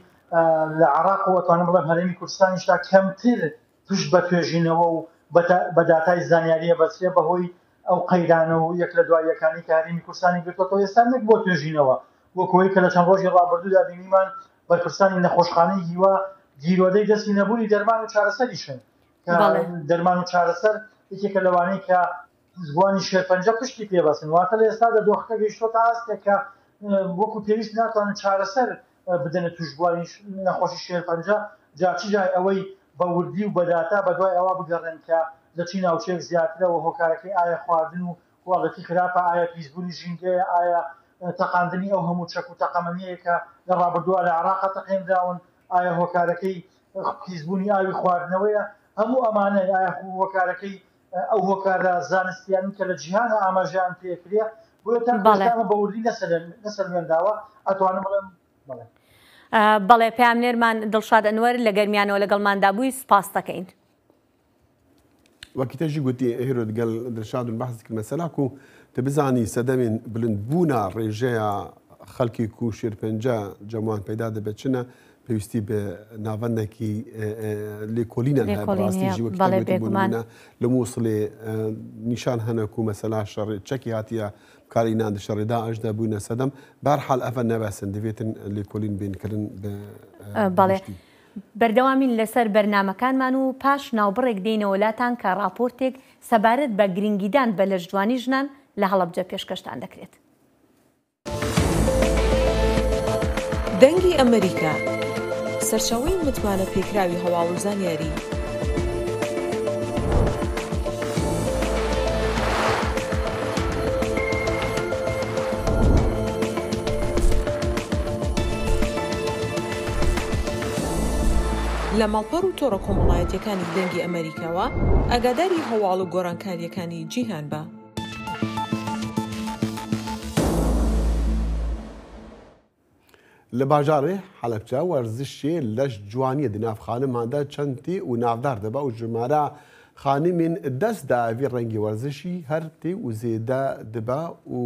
لە عێراق و ئەتوانم بڵێم هەرێمی کوردستانیشدا کەمتر پشت بە توێژینەوە و بە داتای زانیاریە بەسرێ بەهۆی ئەو قەیرانە و یەک لە دواییەکانی کە هەرێمی کوردستانی گرتوەتەوە ئێستا نەک بۆ توێژینەوە، وەکوەی کە لە چەند ڕۆژی ڕابردوودا بینیمان بەرپرسانی نەخۆشخانەی هیوا گیرۆدەی دەستی نەبوونی دەرمان و چارەسەریشن کە دەرمان و چارەسەر یەکێکە لەوانەی کە زبانی شێرپەنجە پشتی پێبەسن، واتە لە ئێستادا دۆخەکە گەیشتۆتە ئاستێک کە وەکو پێویست ناتوانن چارەسەر بدەنە توشبوانی نەخۆشی شێرپەنجە، جا چ جای ئەوەی بە وردی و بە داتا بە دوای ئەوە بگەڕێن کە لە چی ناوچەیەک زیاترە و هۆکارەکەی ئایا خواردن و quality خراپە، ئایا پیسبوونی ژینگەیە، ئایا تەقاندنی ئەو هەموو چەک و تەقەمەنیەیە کە لە ڕابردووە لە عێراقا تەقێنراون، ئایا هۆکارەکەی پیسبوونی ئاوی خواردنەوەیە. هەموو ئەمانە ئایا هۆکارەکەی ئەو هۆکارە زانستیانن کە لە جیهانە ئاماژەیان پێکرێ، بۆیە تا ئێستا ئەمە بە وردی نەسەلمێنراوە. ئەتوانم بڵێم بەڵێ. بەڵێ، پەیامنێرمان دڵشاد ئەنوەر لە گەرمیانەوە لەگەڵماندا بووی، سپاس دەکەین. وەکی تە ژی گوتی، هێرۆ دگەل دڵشاد و بەحس کرد مەسەلا کو تە بزانی سەدەمێن بلند بوونا ڕێژەیە خەڵکی کو شێرپەنجە جەموان پەیدا دەبێت چنە پێویستی بە ناوەندێکی، ئە، ئە، لێکۆلینە هەیە، بە ڕاستی ژی وەکی بەڵێ، تێگوتن بۆ بێگومان. نمونە لە مووسڵێ، ئە، نیشان هەنە کو مەسەلا شەڕ چەکی هاتیە بکارئینان، دە شەڕێ داعش دا بووینە سەدەم. بەرحال ئەڤە نەبەسن، دەبێتن لێکۆلین بێن کردن بە، ئە، ئە، بەڵێ. گشتی. بەردەوامین لەسەر بەرنامەکانمان و پاش ناوبڕێک دێینەوە لاتان کە راپۆرتێک سەبارەت بە گرنگیدان بە لەشجوانی ژنان لە هەڵەبجە پێشکەشتان دەکرێت. دەنگی ئەمریکا، سەرچاوەی متمانە پێکراوی هەواڵ و زانیاری. لە ماڵپەڕ و تۆڕە کۆمەڵایەتیەکانی دەنگی ئەمریکاوە ئاگاداری هەواڵ و گۆڕانکاریەکانی جیهان بە. لە باژارێ حەلەبچە وەرزشێ لەش جوانیە دناف خانماندا چەند تێ و ناودار دەبا و ژمارە خانمین دەست داوی ڕەنگی وەرزشی هەر تێ و زێدە دبا و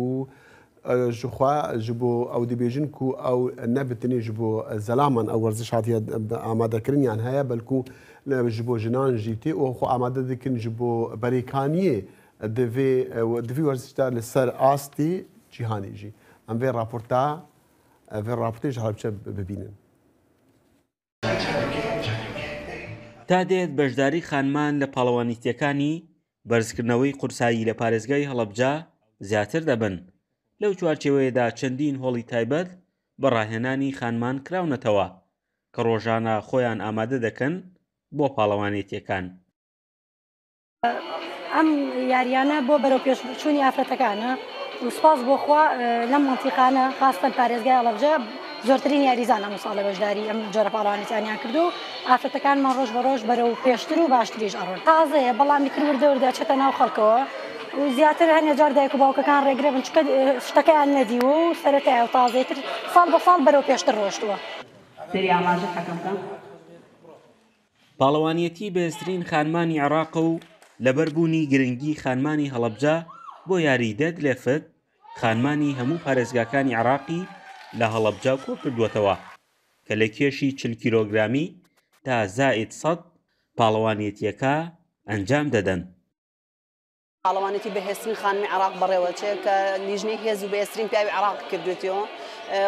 ئە، ژخوا ji bo ew dibêjin ku ew ne bi tenê ji bo zelaman ew werziş hatiye ئامادەکردنیان هەیە، بەڵکو ji bo jinan jî tê û xwe amade dikin ji bo berêkaniyê di vê, di vî werzişda li ser astê cîhanê jî. Em vê raporta, vê raportê ji Helebçe bibînin. تا دێت بەشداری خانمان لە پاڵەوانیتیەکانی بەرزکردنەوەی قورسایی لە پارێزگای هەڵەبجە زیاتر دەبن، لەو چوارچێوەیەدا چەندین هۆڵی تایبەت بە ڕاهێنانی خانمان کراونەتەوە کە ڕۆژانە خۆیان ئامادە دەکەن بۆ پاڵەوانێتیەکان. ئەم یاریانە بۆ بەرەو پێشچوونی ئافرەتەکانە و سپاس بۆ خوا لەم مەنتیقانە خاستەن پارێزگای ئەڵەبجە زۆرترین یاریزان ئەم ساڵە بەشداری ئەم جۆرە پاڵەوانێتیانیان کردو و ئافرەتەکانمان ڕۆژ بە ڕۆژ بەرەو پێشتر و باشتریش ئەڕۆن. تازەیە بەڵام ئیتر وردە وردە ئەچێتە ناو خەڵکەوە و زیاتر هەندێک جار دایک و باوکەکان ڕێگرە بن چکە شتەکەیان نەدیوە و سەرەتایە و تازەتر ساڵ بە ساڵ بەرەو پێشتر ڕۆشتووە. سەری ئاماژە حەکەم بکەم. پاڵەوانیەتی بەهێزترین خانمانی عێراقە و لەبەر بوونی گرنگی خانمانی هەڵەبجە بۆ یاری دێد لێفت، خانمانی هەموو پارێزگاکانی عێراقی لە هەڵەبجە کۆکردووەتەوە کە لە کێشی چل کیلۆگرامی تا زائد سەد پاڵەوانیەتیەکە ئەنجام دەدەن. پاڵەوانێتی بەهێزترین خانمی عێراق بەڕێوەچێ کە لیژنەی هێز و بەهێزترین پیاوی عێراق کردوێتیەوە.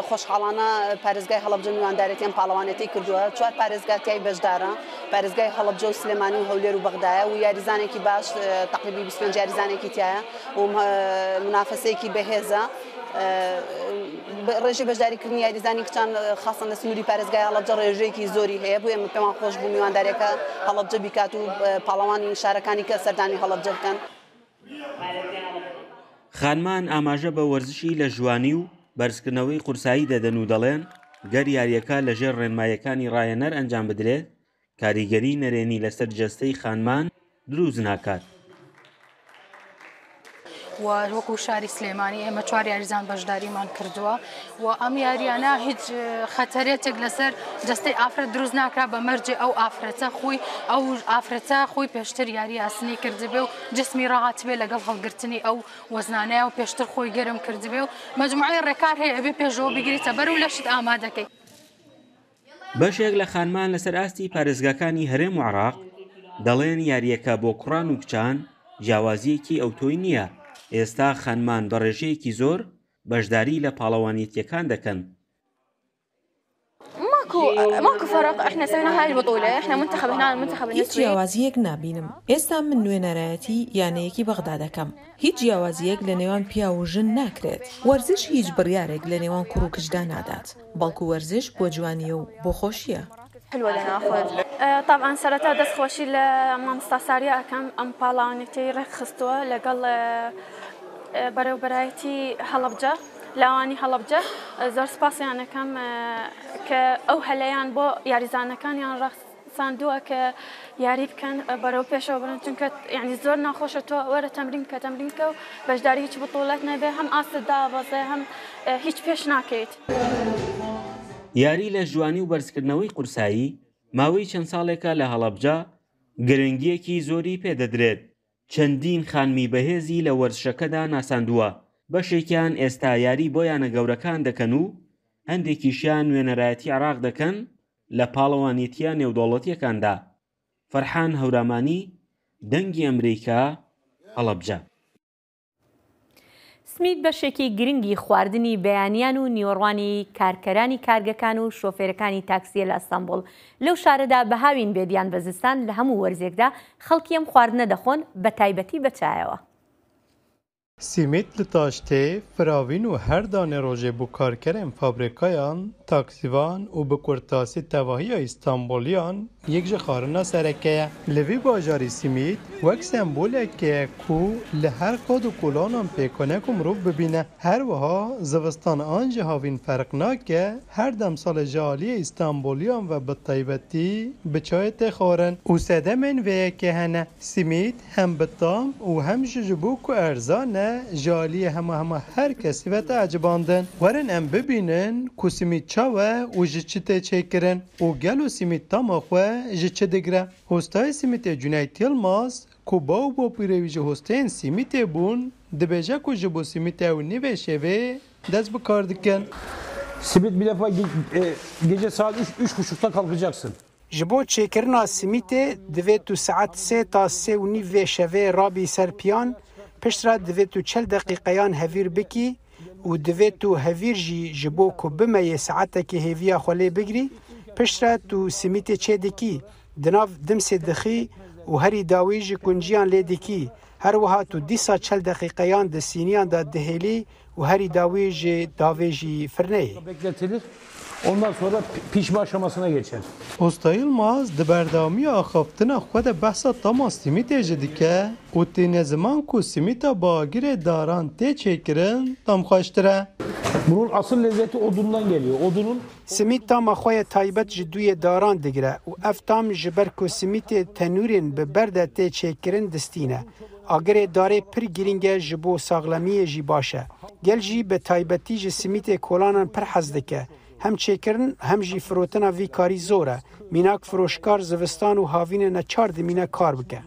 خۆشحاڵانە پارێزگای هەڵەبجە میواندارێتیان پاڵەوانێتی کردووە. چوار پارێزگا تیای بەشدارە، پارێزگای هەڵەبجە و سلێمانی و هەولێر و بەغدایە و یاریزانێکی باش، تەقریبی بیست و پێنج یاریزانێکی تایە و منافەسەیەکی بەهێزە. ڕێژەی بەشداریکردنی یاریزانی کچان خاصە لە سنووری پارێزگای هەڵەبجە ڕێژەیەکی زۆری هەیە، بۆیە پێمان خۆش بوو میواندارێکە هەڵەبجە بیکات و پاڵەوانی شارەکانی کە سەردانی هەڵەبجە بکەن. خانمان ئاماژە بە وەرزشی لە ژوانی و بەرزکردنەوەی قورسایی دەدەن و دەڵێن گەر یاریەکە لەژێر ڕێنماییەکانی ڕاهێنەر ئەنجام بدرێت، کاریگەری نەرێنی لەسەر جەستەی خانمان دروست ناکات. و وەکو شاری سلێمانی ئێمە چوار یاریزان بەشداریمان کردووە و ئەم یاریانە هیچ خەتەرێتێک لەسەر جەستەی ئافرەت دروست ناکرا بە مەرجێ ئەو ئافرەتە خۆی ئەو ئافرەتە خۆی پێشتر یاری ئاسنی کردبێ و جسمی ڕاهاتبێ لەگەڵ هەڵگرتنی ئەو وەزنانەیە و پێشتر خۆی گەرم کردبێ و مەجموعەی ڕێکار هەیە ئەبێ پێشەوە بگریتە بەر و لەشت ئامادەکەی. بەشێک لە خانمان لەسەر ئاستی پارێزگاکانی هەرێم و عێراق دەڵێن یارییەکە بۆ کوڕان و کچان جیاوازییەکی ئەوتۆی نییە، ئێستا خانمان بە ڕێژەیەکی زۆر بەشداری لە پاڵەوانێتییەکان دەکەن. ماكو ماكو فرق، احنا سوينا هاي البطولة، احنا منتخب هنا، المنتخب هیچ جیاوازییەک نابینم. ئێستا من نوێنەرایەتی یانەیەکی بەغدا دەکەم. هیچ جیاوازییەک لە نێوان پیاو و ژن ناکرێت. وەرزش هیچ بڕیارێک لە نێوان کوڕ و کچدا نادات، بەڵکو وەرزش بۆ جوانییە و بۆ خۆشییە. طبعا سەرەتا دەست خۆشی لە مامۆستا ساریا ئەکەم، ئەم پاڵاوانێتەی ڕێکخستووە لەگەڵ بەرەوبەرایەتی هەڵەبجە، لاوانی هەڵەبجە. زۆر سپاسیان ئەکەم کە ئەو هەلەیان بۆ یاریزانەکانیان ڕەخساندووە کە یاری بکەن، بەرەو پێشەوە بڕۆن، چونکە یانی زۆر ناخۆشە تۆ وەرە تەمرین بکە، تەمرین بکە و بەشداری هیچ بتوڵەت نەبێ، هەم ئاستت دابەزێ هەم هیچ پێش ناکەیت. یاری لە ژوانی و بەرزکردنەوەی قورسایی ماوەی چەند ساڵێکە لە هەڵەبجە گرنگییەکی زۆری پێ دەدرێت، چەندین خانمی بەهێزی لە وەرزشەکەدا ناساندووە، بەشێکیان ئێستا یاری بۆ یانە گەورەکان دەکەن و هەندێکیشیان نوێنەرایەتی عێراق دەکەن لە پاڵەوانێتییە نێودەوڵەتییەکاندا. فەرحان هەورامانی، دەنگی ئەمریکا، هەڵەبجە. سمید بەشێکی گرنگی خواردنی بەیانیان و نیوەڕوانی کارکەرانی کارگەکان و شۆفێرەکانی تاکسییە لە ئەستەنبوڵ. لەو شارەدا بە هاوین بێت یان بە زستان، لە هەموو وەرزێکدا خەڵکی ئەم خواردنە دەخۆن، بە تایبەتی بە چایەوە. سیمیت li taştê, firavîn û her danê rojê bo karkerên fabrîkayan, taksîvan û bi kurtasî tevahiya Îstanbuliyan yek ji xwarina sereke ye. Li vî bajarî sîmît wek semboleke ye ku li her qad û kolanan pêk e ku mirov bibîne. Her wiha zivistan an jî havîn ferq nake, her demsalê ji aliyê Îstanbuliyan ve bi taybetî bi çayê tê xwarin û sedemên vê yekê hene. Sîmît hem bi tam û hem jî ji bo ku erzan e, ji aliyê hema hema her kesî ve tê ecibandin. Werin em bibînin ku sîmît çawa û ji çi tê çêkirin û gelo sîmît tama xwe ji çi digire. Hostayê sîmîtê Cuneyt Yilmaz, ku bav û bapîrê wî ji hosteyên sîmîtê bûn, dibêje ku ji bo sîmîtê ew nîvê şevê dest bi kar dikin. Simit bir defa ge-, e, gece saat üç, üç buçukta kalkacaksın. Ji bo çêkirina simîtê divê tu saet sê ta sê û nîv vê şevê rabî ser piyan, piştre divê tu çil deqîqeyan hevîr bikî û divê tu hevîr jî ji bo ku bimeyê saetekê hêviya xwe lê bigirî, piştre tu simîtê çêdikî, di nav dimsê dixî û herî dawî ji kunciyan lê dikî. Her wiha tu dîsa çil deqîqeyan di sîniyan de dihêlî û herî dawî ji davê jî firneyê. Bekletilir. Ondan sonra pi-, pişme aşamasına geçer. Usta Yilmaz di berdewamiya axaftina xwe de behsa tama simîtê jî dike û tîne ziman ku simîta bi agirê daran tê çêkirin tam xweştir e. Bunun asıl lezzeti odundan geliyor. Odunun Simît tama xwe ye taybet ji duyê daran digire û ev tam ji ber ku simîtê tenûrên bi ber de tê çêkirin distîne. Agirê darê pir girîng e, ji bo saxlemiyê jî baş e. Gel jî bi taybetî ji simîtê kolanan pir hez dike. Hem çêkirin hem jî firotina vî karî zor e. Mînak firoşkar zivistan û havînê neçar dimîne kar bike.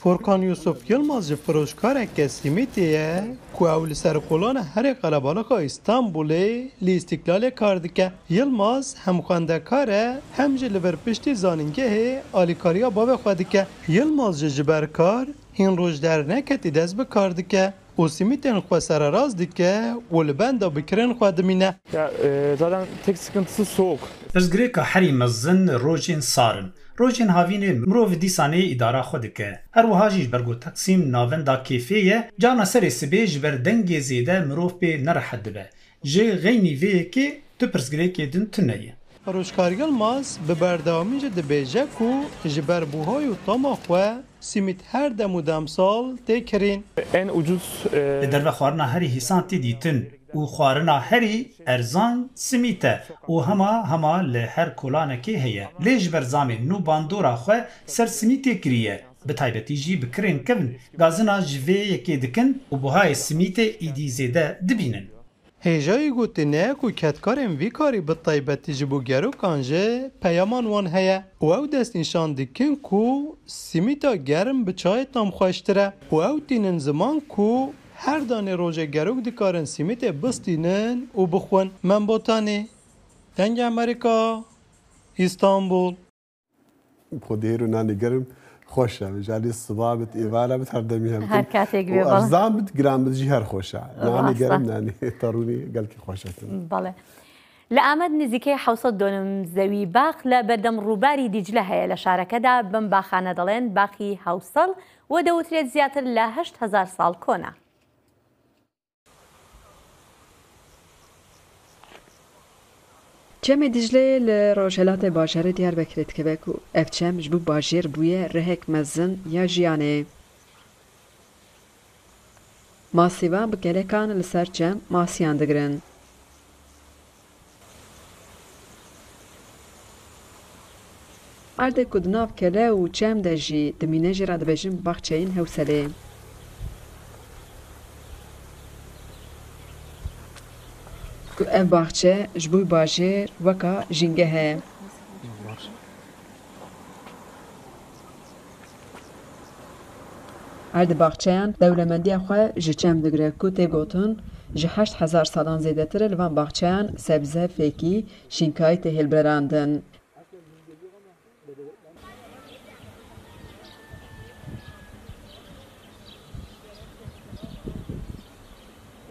Furkan Yusuf Yilmaz jî firoşkareke simîtê ye ku ew li ser kolana herê qerebalixa Îstanbulê li Îstîklalê kar dike. Yilmaz hem xwendekar e hem jî li vir piştî zanîngehê alîkariya bavê xwe dike. Yilmaz jî ji ber kar hîn roj derneketî dest bi kar dike û simîtên xwe sererast dike û li benda bi kirên xwe dimîne. Ya, e, zaten tek sıkıntısı soğuk. Pirsgirêka herî mezin rojên sar in. Rojên havînê mirov dîsanê îdara xwe dike. Her wiha jî ji ber ku Taksim navenda kêfê ye, carna serê sibê ji ber dengê zêde mirov pê nerehet dibe. Ji xeynî vê yekê tu pirsgirêkê din tune ye. Firoşkar Yilmaz bi berdewamî jî dibêje ku ji ber buhay û tama xwe simît her dem û demsal tê kirîn. En ucuz, e, Li derve xwarina herî hîsan tê dîtin û xwarina herî erzan simît e û hema hema li her kolanekê heye. Lê ji ber zamên nû bandora xwe ser simîtê kiriye, bi taybetî jî bi kirên kevn gazina ji vê yekê dikin û buhayê simîtê îdî zêde dibînin. Hêjayî gotinê ye ku kedkarên vî karî bi taybetî ji bo gerokan jî peyaman wan heye û ew destnîşan dikin ku simîta germ bi çayê tam xweştir e û ew tînin ziman ku her danê rojê gerok dikarin simîtê bistînin û bixwin. Mem Botanî, Dengê Amerîka, Îstanbul. Xwedê hêr û nanê germ xweş e. Ji alî siba bit, êvara bit, her demî hev Her katek bê, û bala. Erzan bit, giran bit jî her xweş e. Nanê Rast e. Germ, nanê tarûnê gelkî xweş e. Bale. Li Amed nizîkê hewsed dönüm zewî bax li berdem rûbarî Dîcle heye. Lê şarekê de bin baxane dikin, baxî hewsel û dewtirêt zêdetir li heşt hezar sal kone. Çemê Dîcleyê li rojhilatê bajarê Diyarbekirê dikeve ku ev çem ji bo bajêr bûye rihek mezin ya jiyanê. Masîvan bi kelekan li ser çem masiyan digirin. Erdê ku di nav kele û çem de jî dimîne, jê re dibêjin baxçeyên hewselê. Ku ev baxçe ji bo bajêr weka jîngeh e. Erdê baxçeyan dewlemendiya xwe ji çem digire ku tê gotin ji heşt hezar salan zêdetir e li van baxçeyan sebze, fêkî, şînkayî tê hilbilerandin.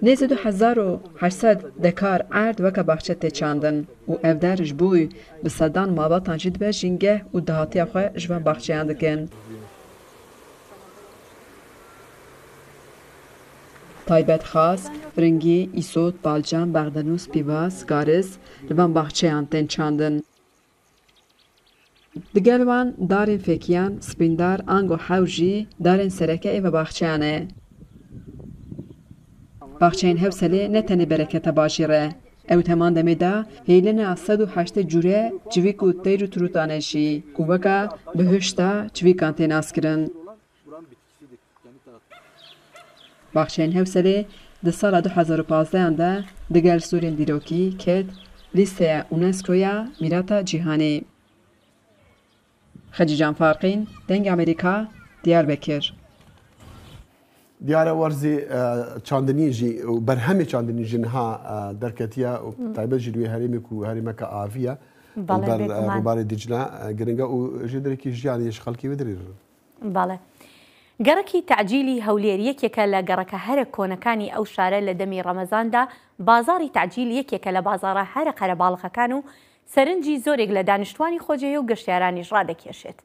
Nêzî du hezar û heşt sed dekar erd weke baxçe tê çandin û ev der ji bo wî bi sedan malbatan jî dibe jîngeh û dahatiya xwe ji van baxçeyan dikin. Taybet xas, firingî, îsot, balcan, bexdenû, spîvaz, garis li van baxçeyan tên çandin. Digel wan darên fêkiyan, spîndar, ango hew jî darên sereke ê ve baxçeyan e. Baxçeyên Hewselê ne tenê bereketa bajêr e. Ew di heman demê de hêlina sed û heştê cûre çivîk û teyr û tirûtan e jî ku weka bihişta çivîkan tê naskirin. Baxçeyên Hewselê di sala du hezar û pazdehan de digel stûrên dîrokî ket lîsteya UNESCO ya mîrata cîhanê. Xecîcan Farqîn, Dengê Amerîka, Diyarbekir. Diyare werzê, e, çandinî jî û berhemê çandinî jî niha, e, derketiye û taybet jî li wê herêmê ku herêmeke avî ye. Belê, ber, e, bêguman. Rûbarê Dîcle, e, giring e û jê derekî jiyanê ji xelkê wê dirêrin. بەڵێ. گەڕەکی تەعجیلی هەولێر یەکێکە لە گەڕەکە هەرە کۆنەکانی ئەو شارە. لە دەمی ڕەمەزاندا بازاڕی تەعجیل یەکێکە لە بازاڕە هەرە قەرەباڵغەکان و سەرنجی زۆرێک لە دانیشتوانی خۆجێ و گەشتیارانیش ڕادەکێشێت.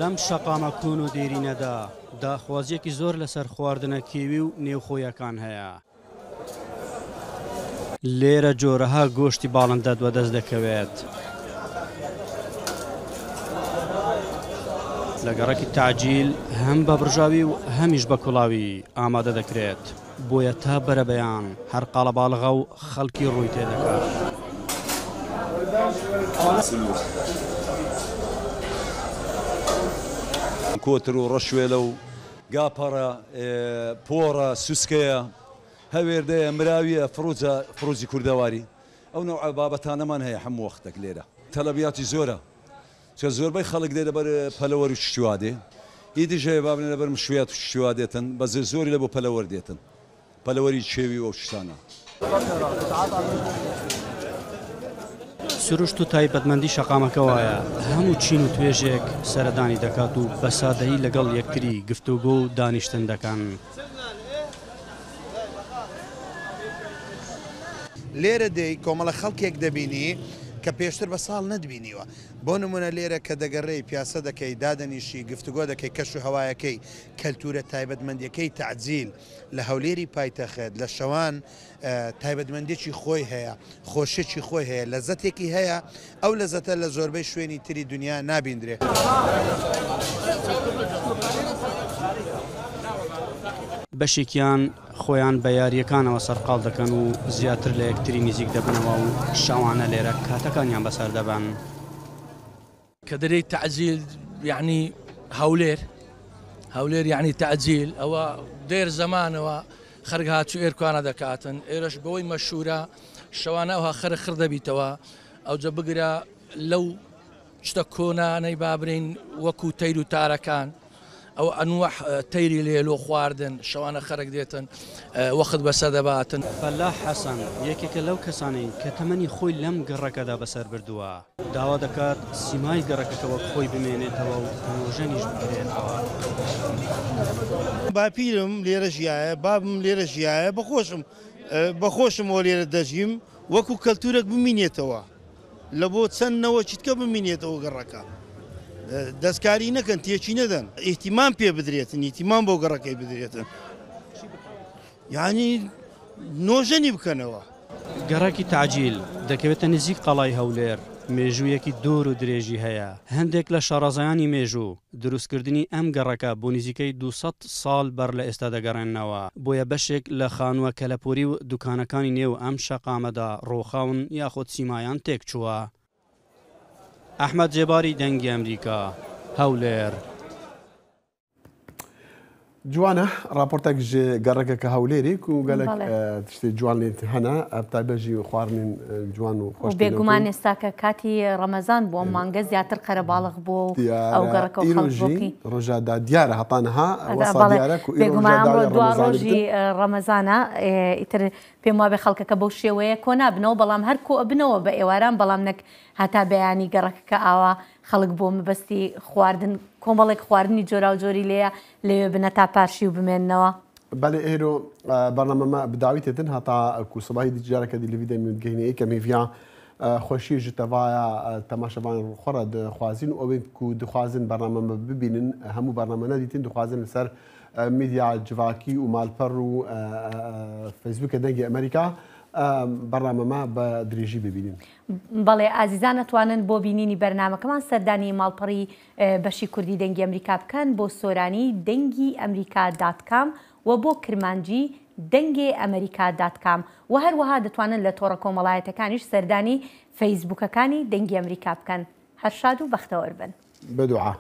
لەم شەقامە کۆن و دێرینەدا داخوازیەکی زۆر لەسەر خواردنە کێوی و نێوخۆیەکان هەیە. لێرە جۆرەها گۆشتی باڵندەت وەدەست دەکەوێت. لە گەڕەکی تەعجیل هەم بە بڕژاوی و هەمیش بە کوڵاوی ئامادە دەکرێت. بۆیە تا بەرەبەیان هەر قاڵەباڵغە و خەڵکی ڕووی تێدەکات. کۆتر و ڕەشوێلە و گاپەڕە، ئێ، پۆڕە، سوسکەیە، هەوێردەیە، مراویە، فڕوجە، فڕوجی کوردەواری. ئەو نەوعە بابەتانەمان هەیە هەموو وەختێک لێرە. تەلەبیاتی زۆرە. چونکە زۆربەی خەڵک دێ لەبەر پەلەوەر و شتیوا دێ. ئیدیش هەیە بابنێ لەبەر مشویات و شتیوا دێتن. بەس زۆری لە بۆ پەلەوەر دێتن. پەلەوەری کێوی و ئەو شتانە. سروشت و تایبەتمەندی شەقامەکە وایە، هەموو چین و توێژێک سەردانی دەکات و بە سادەیی لەگەڵ یەکتری گفتوگۆ و دانیشتن دەکەن. لێرە دێی کۆمەڵە خەڵکێک دەبینی کە پێشتر بە ساڵ نەدبینیوە. بۆ نمونە لێرە کە دەگەڕێی پیاسە دەکەی، دادەنیشی، گفتوگۆ دەکەی، کەش و هەوایەکەی، کەلتورە تایبەتمەندیەکەی تەعجیل لە هەولێری پایتەخت، لە شەوان، ئە، تایبەتمەندیەکی خۆی هەیە، خۆشیەکی خۆی هەیە، لەزەتێکی هەیە. ئەو لەزەتە لە زۆربەی شوێنی تری دنیا نابیندرێ. بەشێکیان خۆیان بە یاریەکانەوە سەرقاڵ دەکەن و زیاتر لە یەکتری نزیک دەبنەوە و شەوانە لێرە کاتەکانیان بەسەر دەبەن. کە دەرێی تەعجیل، یعنی هەولێر، هەولێر یعنی تەعجیل، ئەوە دێر زەمانەوە خەرگ هاتوو ئێرکوانە دەکاتن. ئێرەش بەوەی مەشهورە، شەوانە ئەوها خەرگ خڕ دەبیتەوە. ئەوجە بگرە لەو شتە کۆنانەی بابرین وەکو تەیر و تارەکان، ئەو ئەنوەح، ئە، تەیری لێلۆ خواردن، شەوانە خەرگ دێتن، ئە، وەخت بەسە دەباتن. فەلاح حەسەن یەکێکە لەو کەسانەی کە تەمەنی خۆی لەم گەڕەکەدا بەسەر بردووە. داوا دەکات سیمای گەڕەکەکە وەک خۆی بمێنێتەوە و نۆژەنیش بکرێتەوە. باپیرم لێرە ژیایە، بابم لێرە ژیایە، بەخۆشم، ئە، بەخۆشم بۆ لێرە دەژیم، وەکو کەلتورێک بمینێتەوە. لە بۆ چەند نەوەکی دیکە بمینێتەوە گەڕەکە. ئە، دەستکاری نەکەن، تێکی نەدەن. ئیهتیمام پێ بدرێتن، ئیهتیمام بۆ گەڕەکەی بدرێتن. یعنی، نۆژەنی بکەنەوە. گەڕەکی تەعجیل دەکەوێتە نزیک قەڵای هەولێر. مێژوویەکی دوور و درێژی هەیە. هەندێک لە شارەزایانی مێژوو دروستکردنی ئەم گەڕەکە بۆ نزیکەی دوو سەد ساڵ بەر لە ئێستا دەگەڕێننەوە. بۆیە بەشێک لە خانووە کەلەپوری و دوکانەکانی نێو ئەم شەقامەدا ڕۆخاون یاخود سیمایان تێک چووە. ئەحمەد جێباری، دەنگی ئەمریکا، هەولێر. جوانە، راپۆرتێک ji گەڕەکێکە هەولێری ku gelek, بەڵێ. ئە، tiştê ciwan lê hene, ev taybet jî xwarinên, ئە، ciwan û و خۆش tê بێگومان لێ. ئێستا کە کاتی ڕەمەزان بووە، ئە، مانگە زیاتر قەرەباڵغ بووە و دیارە، ئەو گەڕەکە و ئیرۆ خەڵک جî بۆکی. ڕۆژا دا دیارە، heta niha ئەدا، wesa بەڵێ. دیارە ku îro بێگومان ڕۆژا ئەمڕۆ دایە دوا ڕەمەزانی ڕۆژی، تر. ئە، ڕەمەزانە، ئێ، ئیتر پێم وابێ خەڵکەکە بەو شێوەیە کۆ نابنەوە، بەڵام هەر کۆ ئەبنەوە بە ئێواران، بەڵام نەک هەتا بەیانی گەڕەکەکە ئاوا خەڵک بۆ مەبەستی خواردن، کۆمەڵێک خواردنی جۆراوجۆری لێیە، لەوێ بنە تا پارشی و بمێننەوە. Belê, êro, e, bername me bi dawî têtin, heta ku sibahî dî careke dî li vî demê digihîne yekemî viya, e, xweşiyê ji tevaya, e, temaşevanên xwe re dixwazîn û ew ên ku dixwazin bername me bibînin, hemû bername nedîtin, dixwazin li ser, e, medya civakî û malper û, e, e, e, Facebookê Dengê Amerîka, e, bername me bi dirêjî bibînin. بەڵێ، ئازیزان ئەتوانن بۆ بینینی بەرنامەکەمان سەردانی ماڵپەڕی، ئە، بەشی کوردی دەنگی ئەمریکا بکەن بۆ سۆرانی دەنگی ئەمریکا دات کام و بۆ کرمانجی دەنگێ ئەمریکا دات کام و هەروەها دەتوانن لە تۆڕە کۆمەڵایەتەکانیش سەردانی فەیسبوکەکانی دەنگی ئەمریکا بکەن. هەر شاد و بەختەوەر بن. بە دوعا.